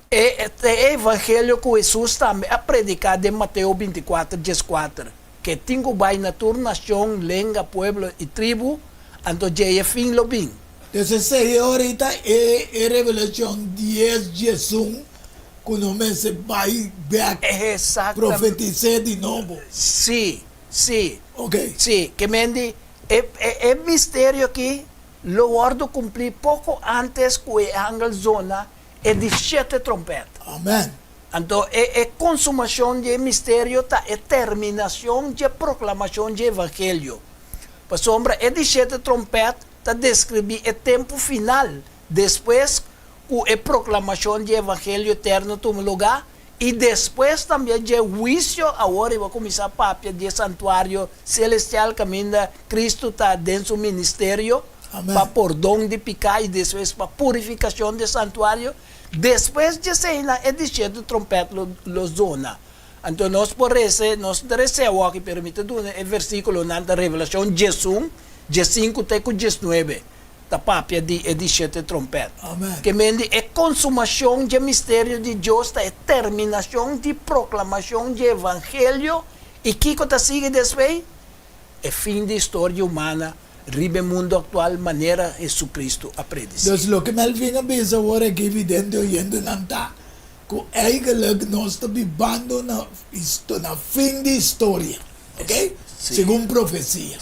E ta e evangelio cu Jesus tambe a predica den Mateo 24, 14, cu e tin cu bai na tur nacion, lenga, pueblo y tribu, anto djey e fin lo bin. Entonces esey ahorita e e Revelacion dies, 11 Ku no mester bai bèk profetis'é di nobo. Sí, sí. Ok. Sí, ke men di, e, e, e misterio aki lo wòrdu kumplí poko ántes ku e angel zona e di shete trompèt. Amèn. Anto, e, e konsumashon di e misterio ta e terminashon dje proklamashon dje evangelio. Pasobra e di shete trompèt ta deskribí e tempu final despues ku e proklamashon di evangelio eterno tuma lugá, i despues tambe dje huisio awor riba kuminsá papia di e santuario selestial kaminda Kristu ta den su ministerio pa pordon di piká i despues pa purifikashon di e santuario. Despues dje eseinan e di shete trompèt lo lo zona. Anto nos por rese, nos no ta rese awoki, pero mi ta duna e versíkulonan ta Revelashon 11, 15 te ku 19. Ta papia di e di shete trompèt. Amen. Ke men di e konsumashon dje misterio di Dios ta e terminashon di proklamashon dje evangelio, i kiko ta sigui despues? E fin di historia humana riba e mundu aktual manera Hesucristo a predisí. Dus loke Melvin a bisa awor aki vidente oyentenan ta ku eigenlijk nos ta bibando na na fin di historia. Ok? Segun profesia.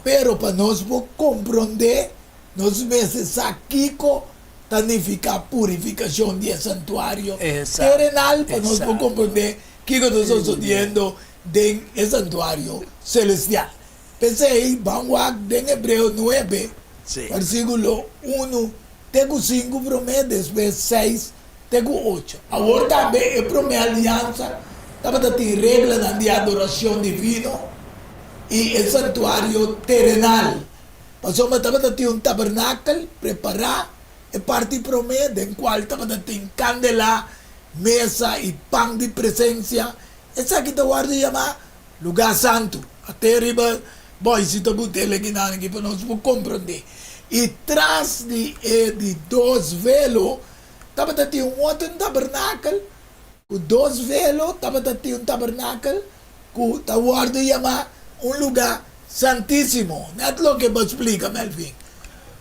Pero pa nos por komprondé, nos mester sa kiko ta nifiká purifikashon di e santuario terenal pa nos por komprondé kiko ta sosodiendo den e santuario selestial. P'esei, ban wak den Hebreo nuebe, versíkulo unu te ku sinku promé, despues seis te ku ocho. Awor tambe e promé aliansa tabata tin reglanan di adorashon divino i e santuario terenal, pasobra tabata tin un tabernakel prepará, e parti promé, den kual tabata tin kandelá, mesa i pan di presensia. Esaki ta wòrdu yamá Lugá Santu. Até riba bòisi ta but'el akinan aki pa nos por komprondé. I tras di e di dos velo Tabata tin un otro tabernakel ku dos velo, tabata tin un tabernakel ku ta wòrdu yamá un lugá santísimo. Nèt loke bo a splika, Melvin,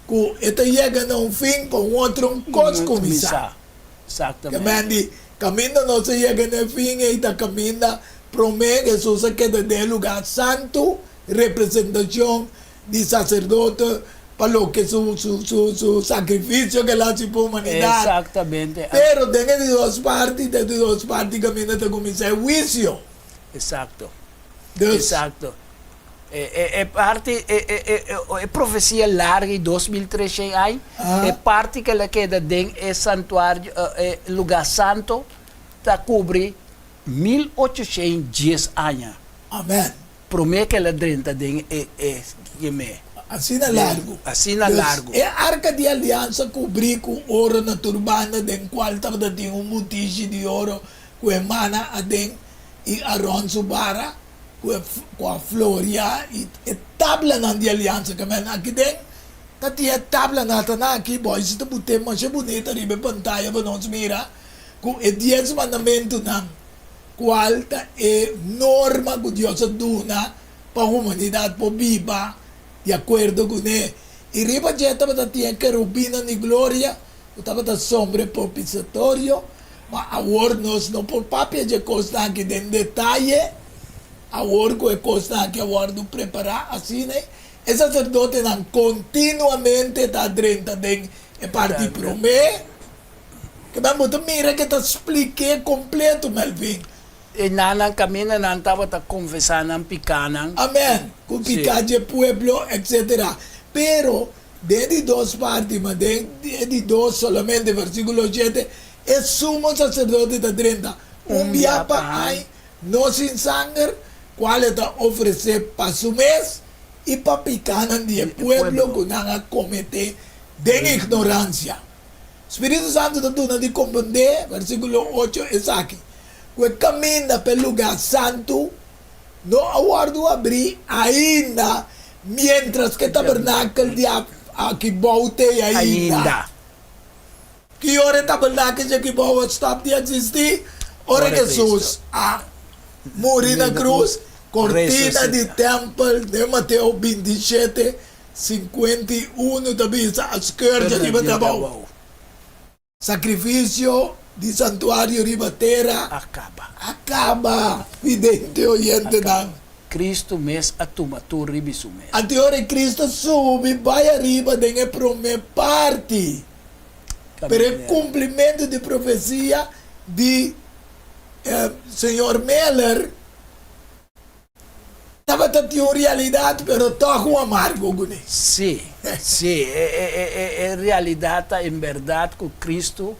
ku e ta yega na un fin pa un otro kos kuminsá. Exactamente. Ke men di, kaminda nos a yega na e fin ei ta kaminda promé Hesus a keda den e lugá santu, representashon di saserdote pa loke su su su su sakrifisio ke el a hasi pa humanidat. Exactamente. Pero den e di dos parti ta e di dos parti kaminda ta kuminsá e huisio. Exacto. Dus. Exacto. E e e parti e e e e profesia larga i 2300 aña, e parti ke el a keda den e santuario e lugá santo ta kubri 1810 aña. Amen. Promé ke el a drenta den e e kemé. Asina largu. Asina Dus, largu. e arka di aliansa kubrí ku oro na tur banda den kual tabata tin un mutishi di oro ku e mana aden i Aron su bara ku e ku a floria i e tablanan di aliansa ke men aki den ta tin e tablanan ata nan aki boys ta but'é masha bunita riba e pantaya pa nos mira ku e dies mandamentunan kual ta e norma ku Dios a duna pa humanidat por biba di akuerdo kuné i riba dje tabata tin e kerubinnan di gloria ku tabata sombra e propiciatorio. Ma awor nos no por papia dje kosnan aki den detaye. Awor ku e kosnan aki a wòrdu prepará asina, e saserdotenan kontinuamente ta drenta den e parti promé. Kiba bo ta mira ke ta splik'é kompleto, Melvin. E nannan kaminda nan tabata konfesá nan pikánan. Amèn. Ku piká dje pueblo, etsetera. Pero Den di dos parti, ma den e di dos solamente, versíkulo shete, e sumo saserdote ta drenta un bia pa aña, no sin sanger, kual e ta ofresé pa su mes i pa pikánan di e pueblo ku nan a kometé den ignoransia. Spiritu Santu ta duna di komprendé, versíkulo ocho, esaki, ku e kaminda pa e lugá santu No a wòrdu abrí ainda miéntras ku e tabernakel di aki bou t'ei ainda. Ki ora e tabernakel di aki bou a stòp di eksistí? Ora Hesus a muri na krus, kortina di tèmpel den Mateo 27, 51 ta bisa a skùr dje riba te abou. Sakrifisio di santuario riba tera a kaba. A kaba, vidente oyentenan. Kristu mes a tuma tur riba su mes. Anto ora Kristu a subi bai ariba den e promé parti, pero e kumplimentu di profesia di señor Miller Tabata tin un realidad pero tog un amargo kuné. Sí, sí, e realidad ta en berdad ku Cristo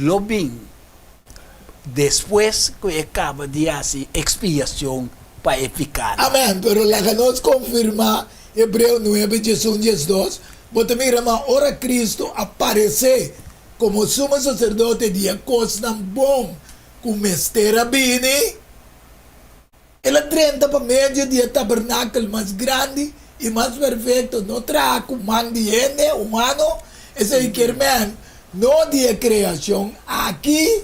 lo bin despues ku e kaba di hasi ekspiacion pa e pikanan. Amen, pero laga nos konfirmá Hebreo nuebe diesun diesdos, bo ta mira ma ora Cristo a paresé komo sumo saserdote di e kosnan bon ku mester a bini, El a drenta pa medio di e tabernakel mas grandi i mas perfekto, no traha ku man di hende humano, esei kier men, no di e kreashon aki,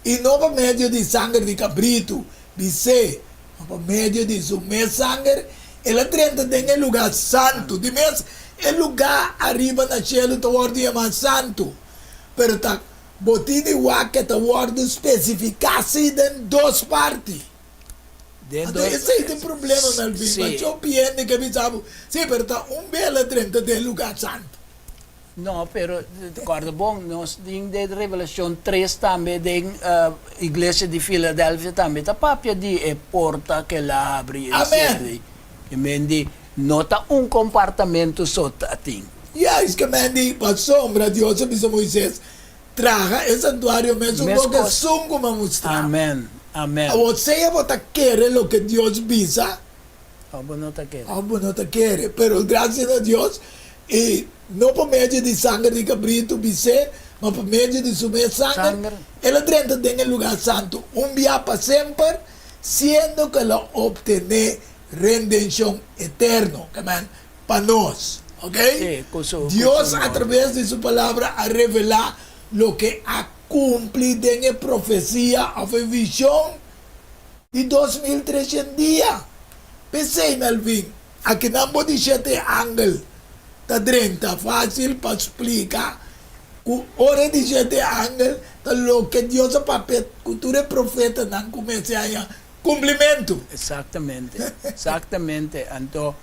i no pa medio di sanger di kabritu, bisé, ma pa medio di su mes sanger, el a drenta den e lugá santu. Di mes, e lugá ariba na shelu ta wòrdu yamá santu, pero ta Bo tin di wak ke ta wòrdu spesifiká si den dos parti. Den Anto dos esei ta e problema, Melvin. Sí. Macho hende ke bisa bo, sí, pero ta un bela drenta den lugá santu. No, pero kòrda bon, nos tin den Revelashon tres tambe den iglesia di Filadelfia tambe ta papia di e porta ke el a habri, Amen. etcetera. I men di no ta un kompartamentu so ta tin. Juist ke men di, pasobra Dios a bisa Moises, Traha e santuario mesun bo ke esun ku mi a mustra bo. Amen, amen. Awor sea bo ta kere loke Dios bisa, òf bo no ta kere. Òf bo no ta kere. Pero grasia na Dios, i no pa medio di sanger di kabritu bis'é, ma pa medio di su mes sanger, el a drenta den e lugá santu un bia pa semper, siendo ku el a optené rendenshon eterno. Amen. Pa nos. Ok? Sí, ku su, ku su Dios a nomber. traves di su Palabra a revelá loke a kumpli den e profesia òf e vishon di 2300 dia. P'esei, Melvin, akinan bo di shete angel ta drenta fásil pa splika. Ku ora di shete angel ta loke Dios a papia ku tur e profetanan ku mester haña kumplimentu. Eksaktamente, eksaktamente. Anto,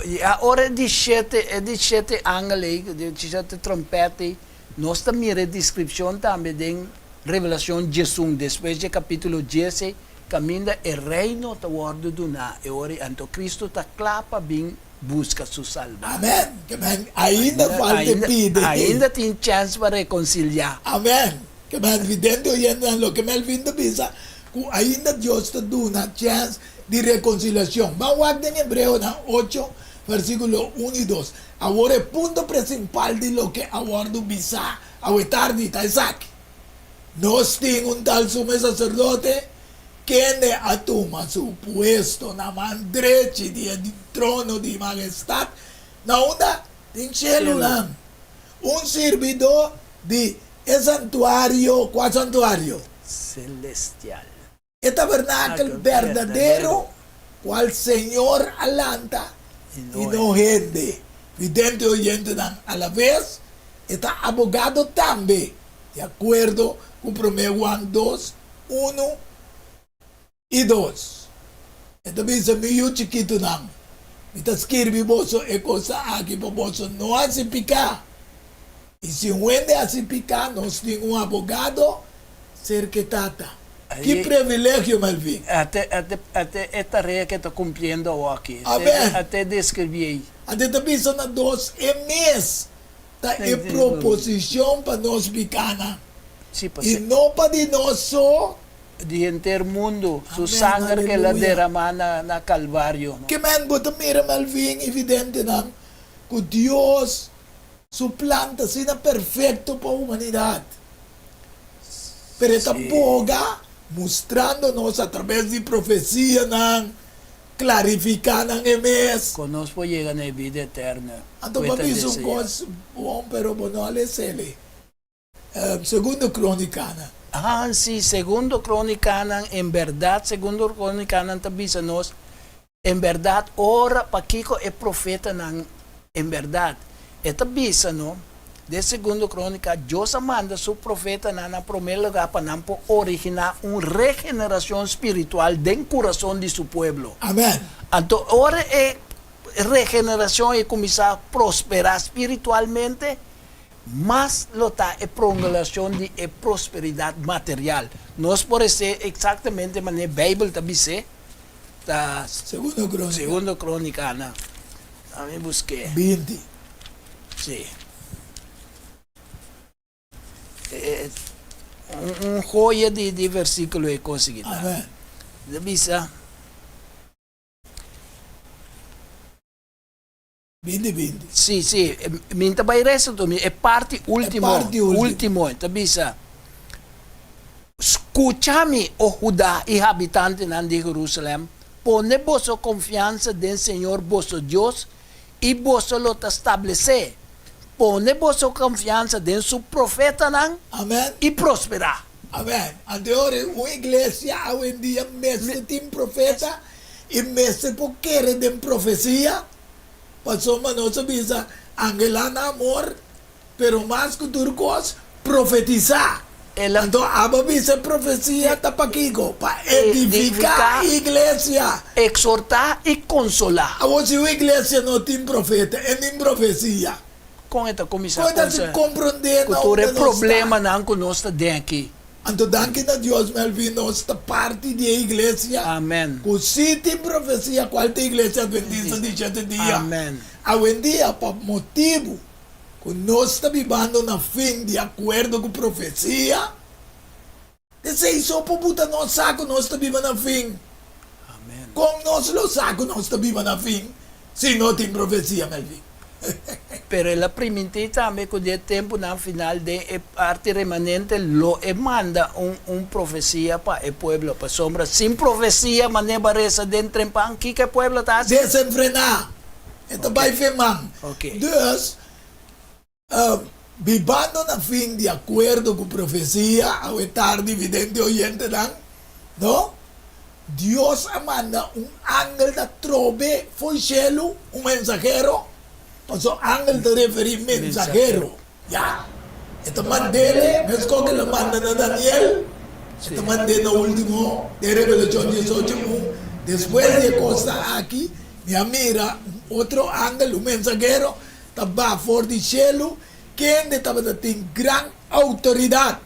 ya ora e di shete, e di shete angel ei, di shete trompèt ei, nos ta mira e deskripshon tambe den Revelashon diesun, despues dje kapítulo dies ei, kaminda e Reino ta wòrdu duná e ora ei. Anto Kristu ta kla pa bin buska su salbá. Amen. Ke men ainda falta e pide. Ainda tin chèns pa rekonsiliá. Amen. Ke men vidente oyentenan loke Melvin ta bisa ku ainda Dios ta duna chèns di rekonsiliashon. Ban wak den Hebreonan ocho vèrsikulo un i dos. Awor e punto presimpal di loke a wòrdu bisá awe tardi ta esaki, Nos tin un tal sumo saserdote kende a tuma su puesto na man drechi di e trono di magestat na unda tin shelunan, un sirbidó di e santuario, kua santuario? Selestial. E tabernakel berdadero, kual Señor a lanta i no hende. Vidente oyentenan alaves, e ta abogado tambe, di akuerdo ku Promé Juan dos, unu i dos. E ta bisa, Mi yu chikitunan, mi ta skirbi boso e kosnan aki pa boso no hasi piká. I si un hende hasi piká, nos tin un abogado serka e Tata. Ki privilegio, Melvin! Ate, ate, ate e tarea ku e ta kumpliendo awoki. Amen! Ate deskribí ei. Ate ta bisa na dos e mes ta e proposishon pa nos pikánan, i no pa di nos so. Di henter mundu, su sanger ku el a deramá na Kalvario. Ke men bo ta mira, Melvin i videntenan, ku Dios Su plan ta asina perfekto pa humanidat, pero e ta boga mustrando nos atrabes di profesianan, klarifiká nan e mes. Kon nos por yega na e bida eterno Anto ku e pa ta bisa un deseá? kos bon, pero bo no a les'el. Segundo Krónikanan. Ah, sí, Segundo Krónikanan, en bèrdat, Segundo Krónikanan ta bisa nos, en bèrdat, ora, pakiko e profetanan, en bèrdat, e ta bisa, no, den Segundo Krónika, Dios a manda su profetanan na promé lugá pa nan por originá un regenerashon spiritual den kurason di su pueblo. Amèn. Anto, ora e regenerashon ei kuminsá prosperá spiritualmente, mas lo ta e prongelacion di e prosperidad material. Nos por esé exactamente manera Bijbel ta bis'é, ta Segundo Crónica. Segundo Crónica, na, ami busk'é. Binti. Sí. E, un, un joya di, di versículo e conseguí ta. Amén. Ta bisa. Bindi bindi. Sí, sí, mi ta bai resta tur, e parti ultimo, E parti ultimo. ultimo, e ta bisa, Skucha mi, o Hudá i habitantenan di Jerusalèm, pone boso konfiansa den Señor boso Dios, i boso lo ta stablesé. Pone boso konfiansa den su profetanan, Amèn. i prosperá. Amèn. Anteori, un iglesia awendia mester tin profeta i mester por kere den profesia. Pasobra nos a bisa, Angelá na amor, pero mas ku tur kos, profetisá. Anto abo a bisa e profesia ta pakiko? Pa edifiká iglesia. Eksortá i konsolá. Awor si un iglesia no tin profeta e nin profesia. Kon e ta kuminsá Kon e ta si komprondé ku na tur e unda nos ta? problemanan ku nos ta den aki? Anto danki na Dios Melvin nos ta parti di e iglesia Amen. ku si tin profesia kual ta iglesia adventista di shete dia. Amen. Awendia pa motibu ku nos ta bibando na fin di akuerdo ku profesia esei so por buta nos sa ku nos ta biba na fin. Amen. Kon nos lo sa ku nos ta biba na fin si no tin profesia Melvin? Pero el a primintí tambe ku den e tempunan final den e parti remanente lo e manda un un profesia pa e pueblo. Pasobra sin profesia manera bo a resa den trempan, kiko e pueblo ta hasi? Desenfrená. E ta bai fe man. Dus, bibando na fin di akuerdo ku profesia, awe tardi vidente oyentenan, no? Dios a manda un angel ta trobe fo'i shelu, un mensahero, pasobra angel ta referí mensahero. Ya, e ta mand'é meskos ku el a manda na Daniel, e ta mand'é na último den Revelashon 18 un, Despues di e kosnan aki, mi a mira un otro angel, un mensahero, ta baha for di shelu, kende tabata tin gran outoridat.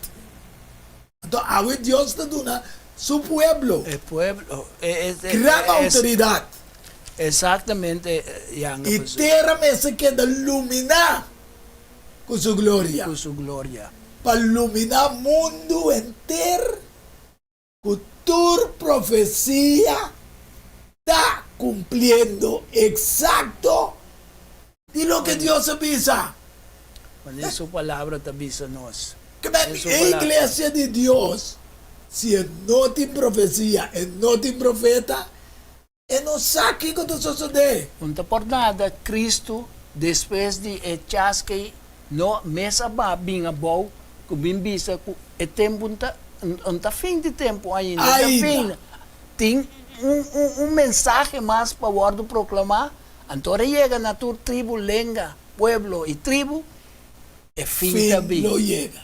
Anto awe Dios ta duna su pueblo E pueblo, gran outoridat. Exactamente, Yanga. I tera mester keda luminá ku su gloria. Ku su gloria. Pa luminá mundu henter ku tur profesia ta kumpliendo eksakto di loke Dios a bisa. Manera su palabra ta bisa nos. Kimen e iglesia di Dios, si e no tin profesia, e no tin profeta, E no sa kiko ta sosodé. Un ta por nada Cristo despues di e chaskey no mes a ba bin abou ku bin bisa ku e tempu n ta n ta fin di tempu ainda, n ta fin. Tin un un un mensahe mas pa wòrdu proklamá, anto ora yega na tur tribu, lenga, pueblo i tribu, e fin ta bin. Fin lo yega.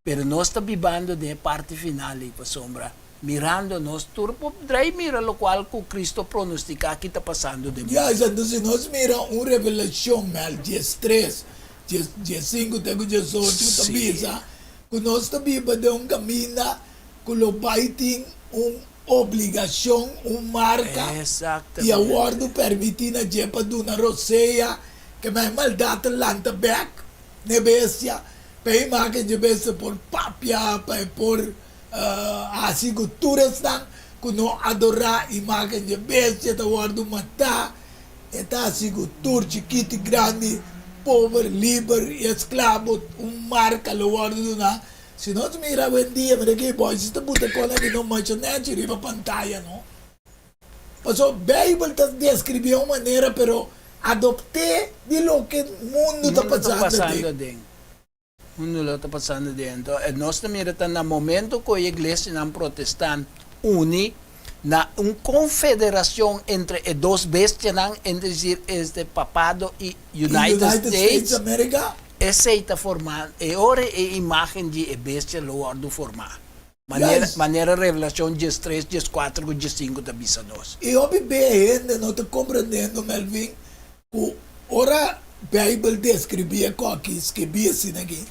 Pero nos ta bibando den e parti final ei, pasobra mirando nos tur por drei mira lokual ku Cristo a pronostiká ki ta pasando den mundu. Juist, anto si nos mira un Revelashon mel 13, 15 te ku 18 ta bisa ku nos ta biba den un kaminda ku lo bai tin un obligashon, un marka, i a wòrdu permití na dje pa duna rosea, ke men e maldat ta lanta bèk n'e bestia. Pa e imágen dje bestia por papia, pa e por hasi ku tur esnan ku no adorá imágen dje bestia ta wòrdu matá. E ta hasi ku tur chikit i grandi, pober, liber i esklabo, un marka lo wòrdu duná. Si nos mira awendia, mira ki e boys ta buta kos aki no masha nèchi riba pantaya no. Pasobra Beibel ta deskribí un manera, pero adopt'é di loke mundu ta pasando aden. Mundu lo ta pasando aden. Anto, nos ta mira ta na momento ku e iglesianan protestant uni na un konfederashon entre e dos bestianan, es desir, este papado i United States, esei ta forma, e ora e imágen di e bestia lo wòrdu formá. Manera, manera Revelacion 13, 14 cu 15 ta bisa nos. I hopi be hende no ta comprendendo, Melvin, cu ora Bijbel describi e coki skibi asina aki,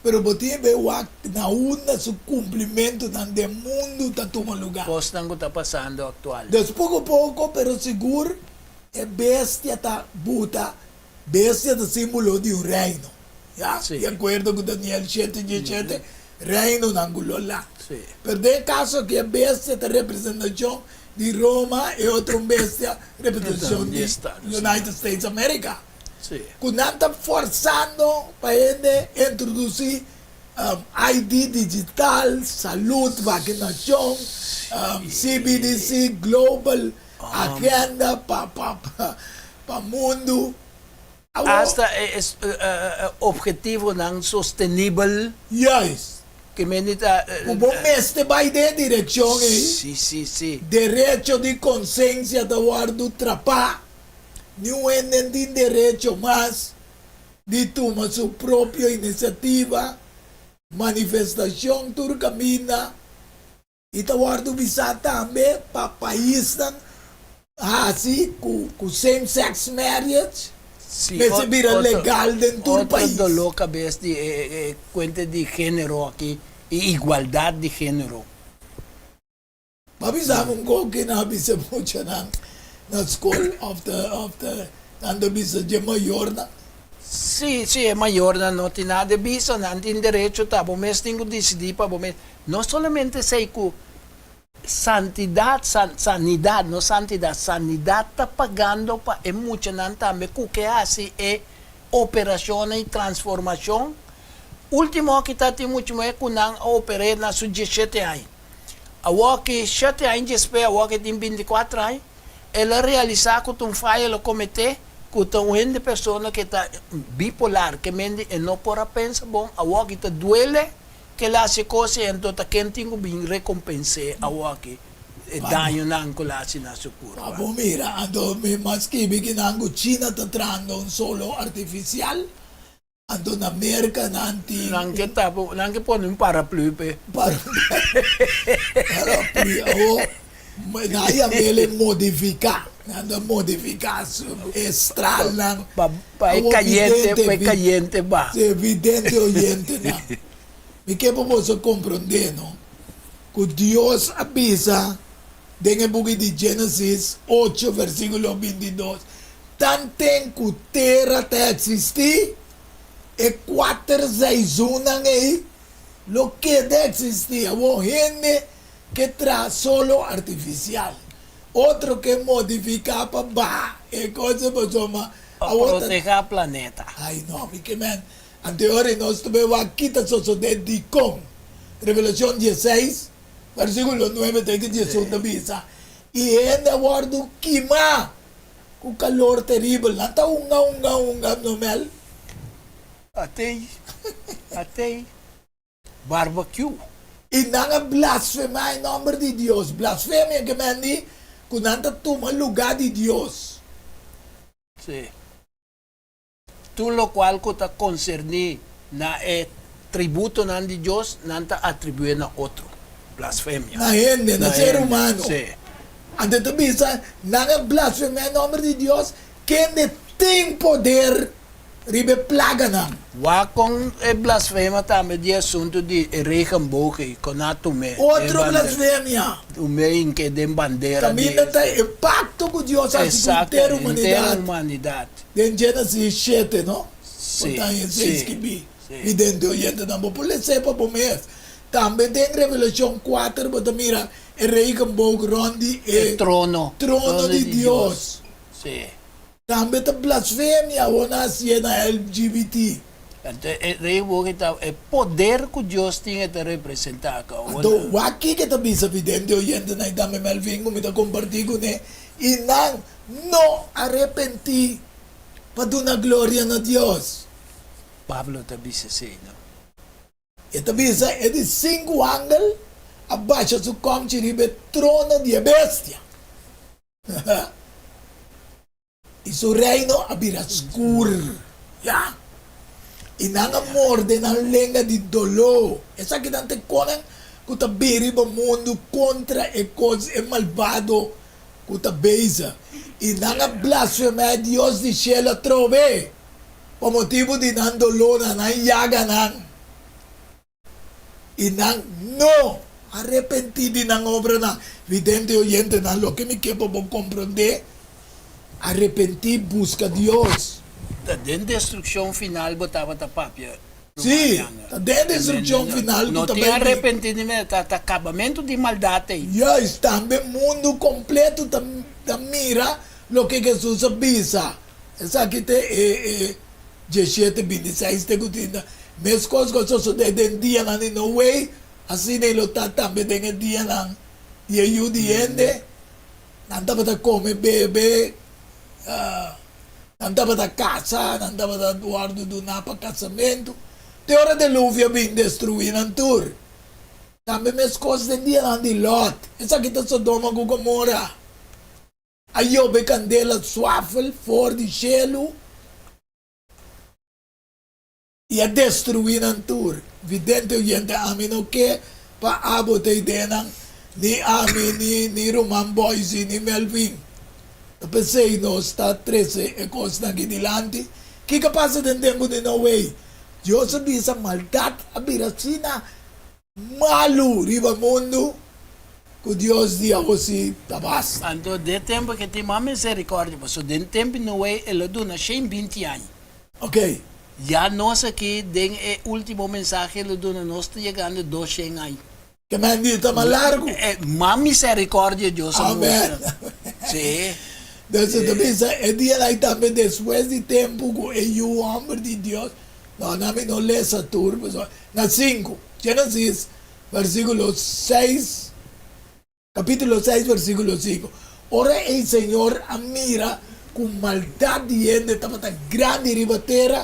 pero bo tin be wak na unda su cumplimentonan den mundo ta tuma lugar. Cosnan cu ta pasando actual. Dus poco poco pero sigur e bestia ta buta Bestia ta símbolo di un reino, ya? Sí. Di akuerdo ku Daniel shete diesshete, reinonan ku lo la. Sí. Pero den e kaso aki e bestia ta representashon di Roma, e otro un bestia representashon di United States America. Sí. Ku nan ta forsando pa hende introdusí ID digital, salud, vakinashon, CBDC, global agenda pa pa pa Pa mundu awor. Asta e obhetivonan sostenibel. Juist. Ke mende ta. Ku bo mester bai den e direkshon ei. Si, si, si. Derecho di konsensia ta wòrdu trapá. Niun hende no tin derecho mas di tuma su propio inisiativa. Manifestashon tur kaminda. I ta wòrdu bisá tambe pa paisnan hasi ku ku same sex marriage mester bira legal den tur pais. Otro doló kabes di e kuente di género aki i igualdat di género. Bo a bisa mi un kos ku nan a bisa muchanan na skol òf ta òf ta nan ta bisa dje mayornan? Sí, sí, e mayornan no tin nada di bisa, nan tin derecho ta bo mes tin ku disidí pa bo mes. No solamente esei ku santidat, sanidat, no santidat, sanidat ta pagando pa e muchanan tambe ku ke hasi e operashonnan i transformashon. Ultimo aki ta tin mucha muhé ku nan a oper'é na su diesshete aña. Awoki shete aña despues, awoki e tin bintikuater aña, el a realisá ku ta un faya el a kometé, ku ta un hende persona ke ta bipolar, ke mende e no por a pensa bon, awoki ta duele. Kel a hasi kos ei anto ta ken tin ku bin rekompens'é awoki e dañonan ku el a hasi na su kurpa. Pa bo mira, anto mi mas skibi ki nan ku China ta trahando un solo artifisial. Anto na Merka nan tin. Nan ke tapa, nan ke pone un paraplu p'e. Paraplu. Awo, nan a yam'el e modifiká. Nan ta modifiká su e stralnan. Pa pa e kayente, pa e kayente baha. Si, vidente oyentenan. Mi ke pa boso komprondé, no, ku Dios a bisa den e buki di Genesis ocho versíkulo bintidos, Tanten ku tera ta eksistí, e kuater seizoennan ei lo keda eksistí. Awor hende ke traha solo artifisial, otro ke modifiká pa baha e kos pasobra Pa awor ta. protehá planeta. Ai no, mi ke men. Anteori nos ta bai wak ki ta sosodé dikon. Revelashon dieseis, versíkulo nuebe te ku diesun ta bisa, I hende a wòrdu kimá Ku kalor teribel nan ta hunga hunga hunga no Mel. Atei atei barbecue. I nan a blasfemá e nòmber di Dios. Blasfemia ke men di ku nan ta tuma lugá di Dios. Sí. Tur lokual ku ta konserní na e tributonan di Dios, nan ta atribué na otro. Blasfemia. Na hende, na ser humano. Sí. Anto e ta bisa, Nan a blasfemá e nòmber di Dios, kende tin poder riba e plaganan. Wak kon e blasfema tambe di e asuntu di e regenboog ei, kon a tum'é. Otro blasfemia. Tum'é hink'é den bandera di. Kaminda ta e pakto ku Dios hasi ku henter humanidat. Exacto, henter humanidat. Den Genesis shete, no? Sí, Bo ta haña sí, skibí. sí. Mi dente oyentenan, bo por les'é pa bo mes. Tambe den Revelashon kuater bo ta mira e regenboog rònt di e E trono. trono di Dios. Sí. Tambe ta blasfemia awor nan hasié na LGBT. Anto e regenboog ta e poder ku Dios tin e ta representá ka awor. Anto wak kiko ta bisa mi dente oyentenan i tambe Melvin ku mi ta kompartí kuné i nan No arepentí pa duna gloria na Dios. Pablo ta bisa esei, no? E ta bisa, E di sinku angel a basha su kòmchi riba e trono di e bestia, i su reino a bira skur. Ya. I nan a morde nan lenga di doló. Esakinan ta e konan ku ta bini riba mundu kontra e kos, e malbado ku ta bezig, i nan a blasfemá e Dios di shelu atrobe pa motibu di nan dolónan, nan yaganan, i nan no a repentí di nan obranan. Vidente i oyentenan, loke mi ke pa bo komprondé, arepentí, buska Dios. Ta den destrukshon final bo tabata papia? Sí, ta den destrukshon final ku ta No tin bai bin. arepentimiento, ta ta kabamentu di maldat ei. Juist, tambe mundu kompleto ta ta mira loke Hesus a bisa. Esaki ta e e diesshete bintiseis te ku trinta. Meskos ku a sosodé den dianan di Noe, asina e lo ta tambe den e dianan di e Yu di hende. Nan tabata kome, bebe. Nan tabata kasa, nan tabata wòrdu duná pa kasamentu, te ora deluvio a bin destruí nan tur. Tambe meskos den dianan di Lòt, esaki ta Sodoma ku Gomora, a yobe kandela suafel for di shelu i a destruí nan tur. Vidente oyente, ami no ke pa abo ta ideanan, ni ami, ni ni ruman Boysie, ni Melvin. Ta p'esei nos ta trese e kosnan aki dilanti. Kiko a pasa den tempu di Noe? Dios a bisa maldat a bira asina malu riba mundu ku Dios di awosi ta basta. Anto den tempu ke tin mas misericordia, pasobra den tempu di Noe el a duna shen binti aña. Ok. Ya nos aki den e ultimo mensahe lo duna nos ta yegando doshen aña. Ke men di ta mas largu. E mas misericordia Dios a mustra. Amen. Si. Entonces ta bisa e dia ai tambe despues di tempu ku e yu homber di Dios, no na mi no lesa tur pasobra na sinku, Genesis versikulo seis. Capítulo seis versículo sinku, Ora ei Señor a mira ku maldat di hende tabata grandi riba tera,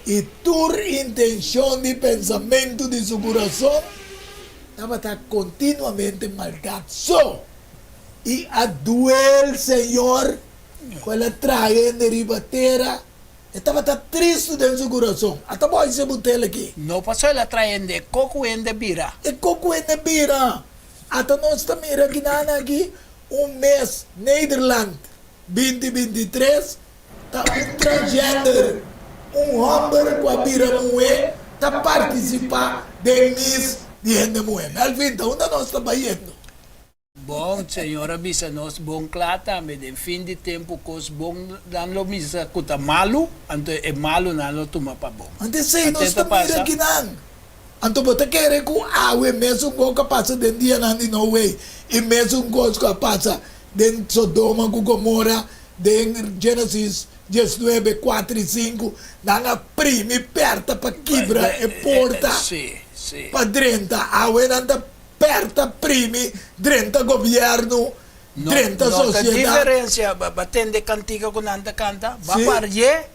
i tur intenshon di pensamentu di su kurason tabata kontinuamente maldat so, i a duel Señor ku el a traha hende riba tera. E tabata tristu den su kurason. Ata bo hasi butel aki. No paso el a trae hende, e ko ku hende bira. E ko ku hende bira. Ata nos ta mira kinan aki un mes Nederland binti 23 ta un transgender, un hòmber ku a bira muhé ta partisipá den mis di hende muhé. Melvin, ta unda nos ta bayendo? Bon, Señor a bisa nos bon kla tambe, den fin di tempu kos bon nan lo misa ku ta malu, anto e malunan lo tuma pa bon. Anto esei Anto nos ta ta mira pasa. kinan. Anto bo ta kere ku awe mesun kos ku a pasa den dianan di Noe i mesun kos ku a pasa den Sodoma ku Gomora den Genesis 19, 4 i 5, nan a primi pèrta pa kibra e porta Sí, sí. pa drenta. Awe nan ta Perta primi drenta gobierno, No, drenta no ta sociedad. diferencia, ba, ba tende cantica cu nan ta canta, ba Sí. parye,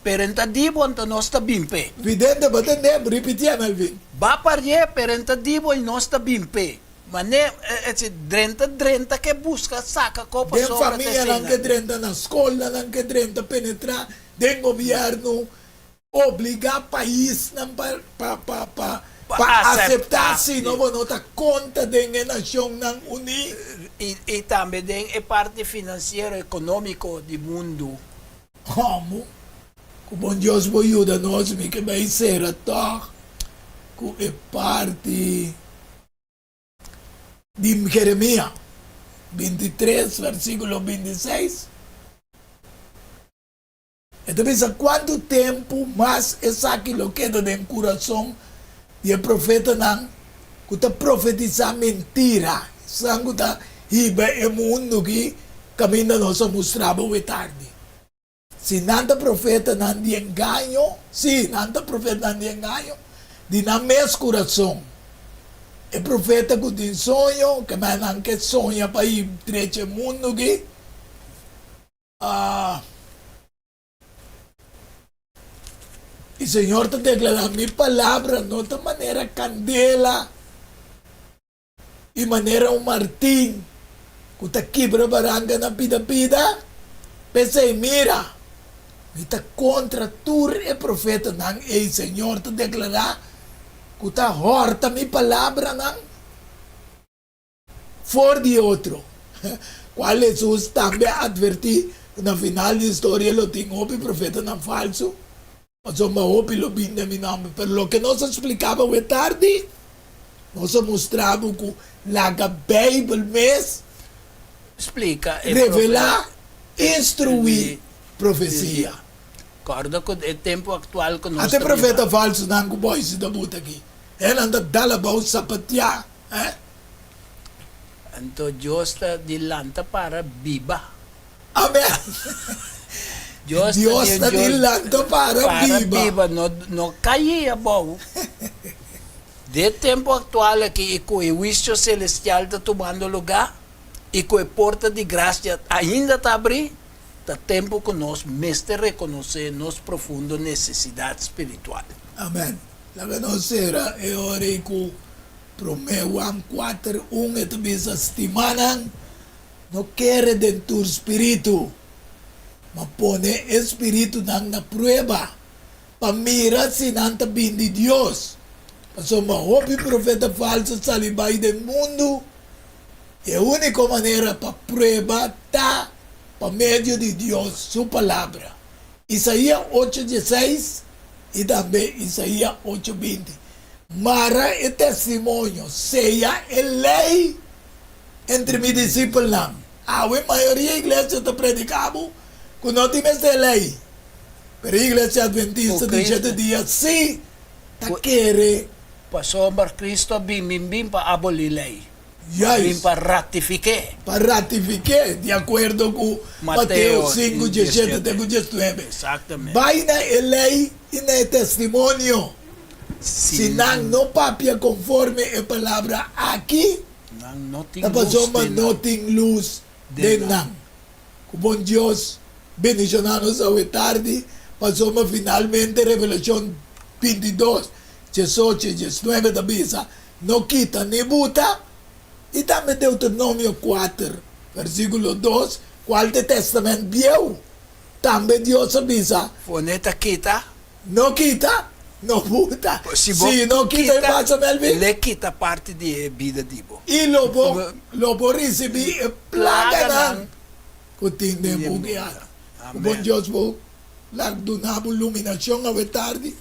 pero en ta dibo anto nos ta bin p'e. Vidente, bo tende? Ripitié, Melvin. Ba parye, pero en ta dibo y nos ta bin p'e. Mane, e, e, si drenta, drenta ke busca saca copa Den sobra ta familianan esena. ke drenta, na scolnan nan ke drenta, penetra den gobierno, Obligá paisnan pa pa pa pa Pa pa aseptá, aseptá si no bo no ta konta den e Nashonnan Uní. I i tambe den e parti finansiero ekonómiko di mundu. Komo ku bon Dios bo yuda nos mi ke bai sera tòg ku e parti di Jeremia 23 versíkulo 26. E ta bisa kuantu tempu mas esaki lo keda den kurason di e profetanan ku ta profetisá mentira, esnan ku ta hiba e mundu ki kaminda nos a mustra bo awe tardi. Si nan ta profetanan di engaño, sí, nan ta profetanan di engaño di nan mes kurason. E profeta ku tin soño, ke nan ke soña pa hib drecha e mundu ki. Ah. I Señor ta deklará, Mi palabra no ta manera kandela i manera un martin ku ta kibra baranka na pida pida. P'esei, mira, mi ta kontra tur e profetanan ei, Señor ta deklará, ku ta hòrta mi palabranan. For di otro, cual Hesus tambe a adverti cu na final di historia lo tin hopi profetanan falso, pasobra hopi lo bin den mi nomber. Pero loke nos a splicaba awe tardi, nos a mustra bo cu laga Bijbel mes Splica e revela, instrui profecia. Corda cu e tempo actual cu nos Ata ta biba. profeta falsonan cu boisi ta buta aki, enan ta dal abou sapatia. Eh? Anto Dios ta di lanta para biba. Amen. Dios ta Dios di ta di lanta para para biba. biba, no no caí abou. Den tempo actual aki y cu e huicio celestial ta tumando lugar y cu e porta di gracia ainda ta abri, ta tempo cu nos mester reconoce nos profundo necesidad spiritual. Amen. Laga nos sera e ora ei ku Promé Juan kuater un e ta bisa, Stimanan, no kere den tur spiritu, ma pone e spiritunan na prueba, pa mira si nan ta bin di Dios, pasobra hopi profeta falsu a sali bai den mundu, i e úniko manera pa prueba ta pa medio di Dios su Palabra. Isaías ocho dieseis i tambe Isaías ocho binti. Mara e testimonio, seya e lei entre mi disipelnan. Awe mayoria iglesia ta prediká bo ku no tin mester lei, pero e iglesia Adventista di shete dia sí ta kere. Pasobra Cristo a bin bin bin pa abolí lei. A bin Juist. pa ratifik'é. Pa ratifik'é, di akuerdo ku Mateo sinku, diesshete te ku diesnuebe. Exactamente. Bai na e lei i na e testimonio. Si nan no papia konforme e palabra aki, Nan no tin ta lus pasobra den no nan. tin lus Den den nan. nan. Ku bon Dios bendishoná nos awe tardi, pasobra finalmente Revelashon 22, 18 i 19 ta bisa, No kita ni buta, i tambe Deuteronomio kuater, versíkulo dos, kual ta e Tèstamènt Bieu. Tambe Dios a bisa. Pone ta kita. No kita, no buta. Si bo Si no kita e pasa, Melvin. L'e kita parti di e bida di bo. I lo bo lo bo risibí e plaganan ku tin den buki aki. Ku bon Dios bo lag duna bo luminashon awe tardi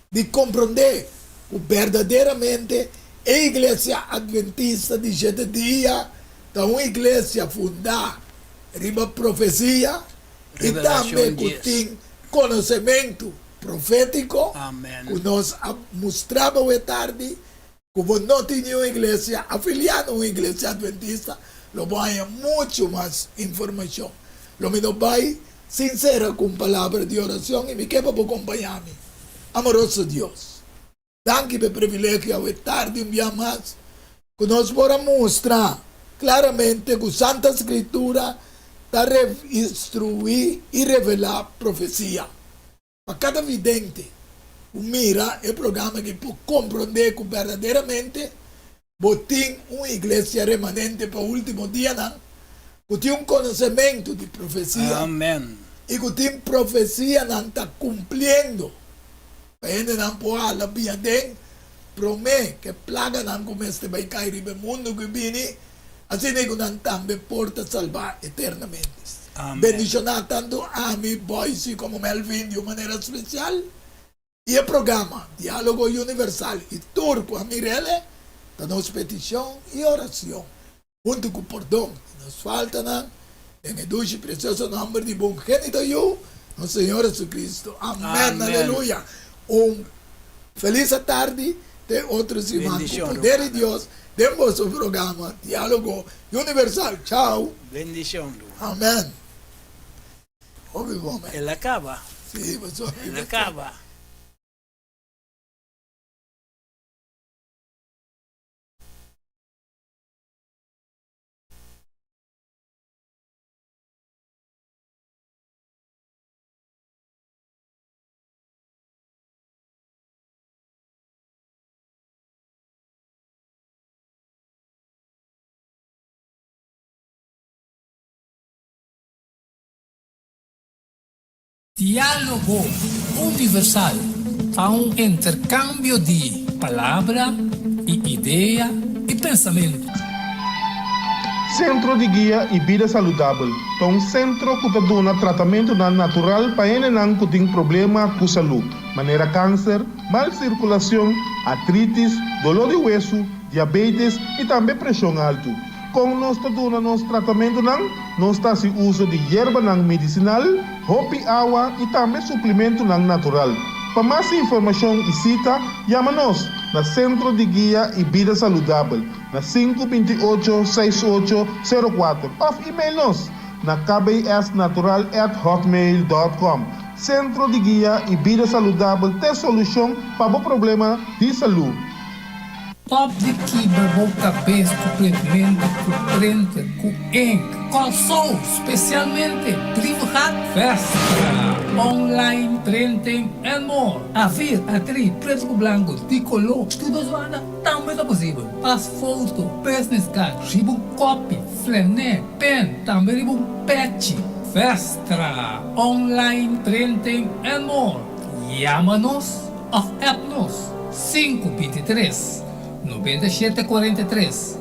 di komprondé ku berdaderamente e Iglesia Adventista di Shete Dia ta un iglesia fundá riba profesia i tambe ku tin konosementu profétiko ku nos a mustra bo awe tardi ku bo no tin niun iglesia afiliá na un iglesia adventista, lo bo haña muchu mas informashon. Lo mi no bai sin sera ku un palabra di orashon i mi ke pa bo kompañá mi. Amoroso Dios, danki pa e privilegio awe tardi un bia mas ku nos por a mustra klaramente ku Santa Skritura ta instruí i revelá profesia. Pa kada vidente ku mira e programa aki por komprondé ku berdaderamente bo tin un iglesia remanente pa último dianan ku tin un konosementu di profesia i ku tin profesianan ta kumpliendo pa hendenan por hala bia den promé ku e plaganan ku mester bai kai riba e mundu ku bini, asina ku nan tambe por ta salbá eternamente. Bendishoná tantu ami, Boyce, komo Melvin di un manera spesial, i e programa Diálogo Universal i tur ku a mir'el, ta nos petishon i orashon. Huntu ku pordon di nos faltanan, den e dushi presioso nòmber di bo ungénito Yu, nos Señor Jesucristo. Amèn. Aleluya. Un felis atardi te otro siman ku poder di Dios den boso programa Diálogo Universal. Chao. Bendishon, ruman. Amèn. Hopi bon, men. El a kaba. Sí, pasobra. El a kaba. Diálogo Universal ta un interkambio di palabra i idea i pensamentu. Sentro di Guia i Bida Saludabel ta un sentro ku ta duna tratamentunan natural pa hendenan ku tin problema ku salú, manera kanser, mal sirkulashon, artritis, doló di wesu, diabetes i tambe preshon altu. Kon nos ta duna nos tratamentunan? Nos ta hasi uso di yerbanan medisinal, hopi awa i tambe suplimentunan natural. Pa mas informashon i sita, yama nos na Sentro di Guia i Bida Saludabel na sinku 28 6 ocho sero kuater òf email nos na kbsnatural at hotmail dòt kòm. Sentro di Guia i Bida Saludabel t'e solushon pa bo problema di salú. Stop di kibra bo kabes ku printmentu ku printer ku ink. Kòrsou, spesialmente Brievengat Vestra, online printing and more. Afir, atri, pretu ku blanku, di koló, tur dos banda tambe ta posibel. Pas foto, business card, riba un kopi, flené, pen, tambe riba un pechi. Vestra, online printing and more. Yama nos Òf app nos, sinku 23, 97 43.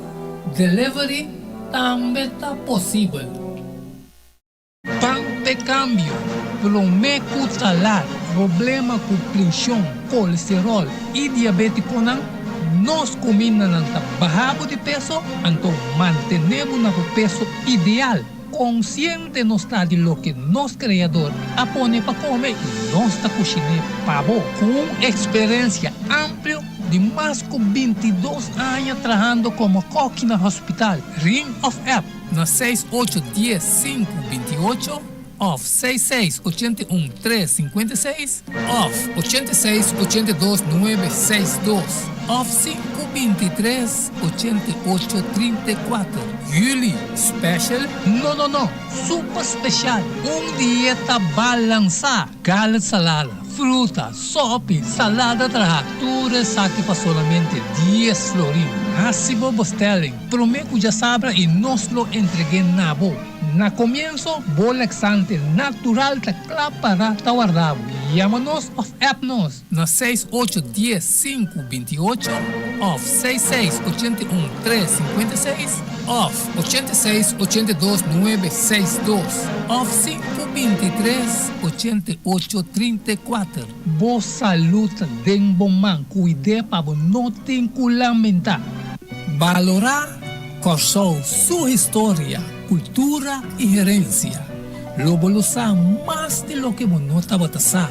Delivery tambe ta posibel. Pan p'e kambio, promé ku ta lat. Problema ku prenshon, kolesteròl i diabétikonan, nos kumindanan ta baha bo di peso, anto mantené bo na bo peso ideal. Konsiente nos ta di loke nos Kreador a pone pa kome i nos ta kushiné pa bo. Ku un eksperensia amplio di mas ku 22 aña trahando komo kòki na hospital, ring òf app na seis ocho dies sinku 28 òf seis seis 81 tres 56 òf 86 82 nuebe seis dos òf sinku 23 88 34. Juli special? No no no! Super special! Un dieta balansá! Garlic salada, fruta, sopi, salada traha, tur esaki pa solamente dies florin. Hasi bo bestelling promé ku djasabra i nos lo entreg'é na bo. Na komienso, bo laxante natural ta kla pará ta warda bo. Yama nos òf app nos na seis ocho dies sinku binti ocho òf seis seis ochenta i un tres sinkuenta i seis òf ochenta i seis ochenta i dos nuebe seis dos òf sinku binti tres ochenta i ocho trinta i kuater. Bo salú ta den bo man, kuid'é pa bo no tin ku lamentá. Balorá Kòrsou su historia, kultura i herensia. Lo bo lo sa mas di loke bo no tabata sa.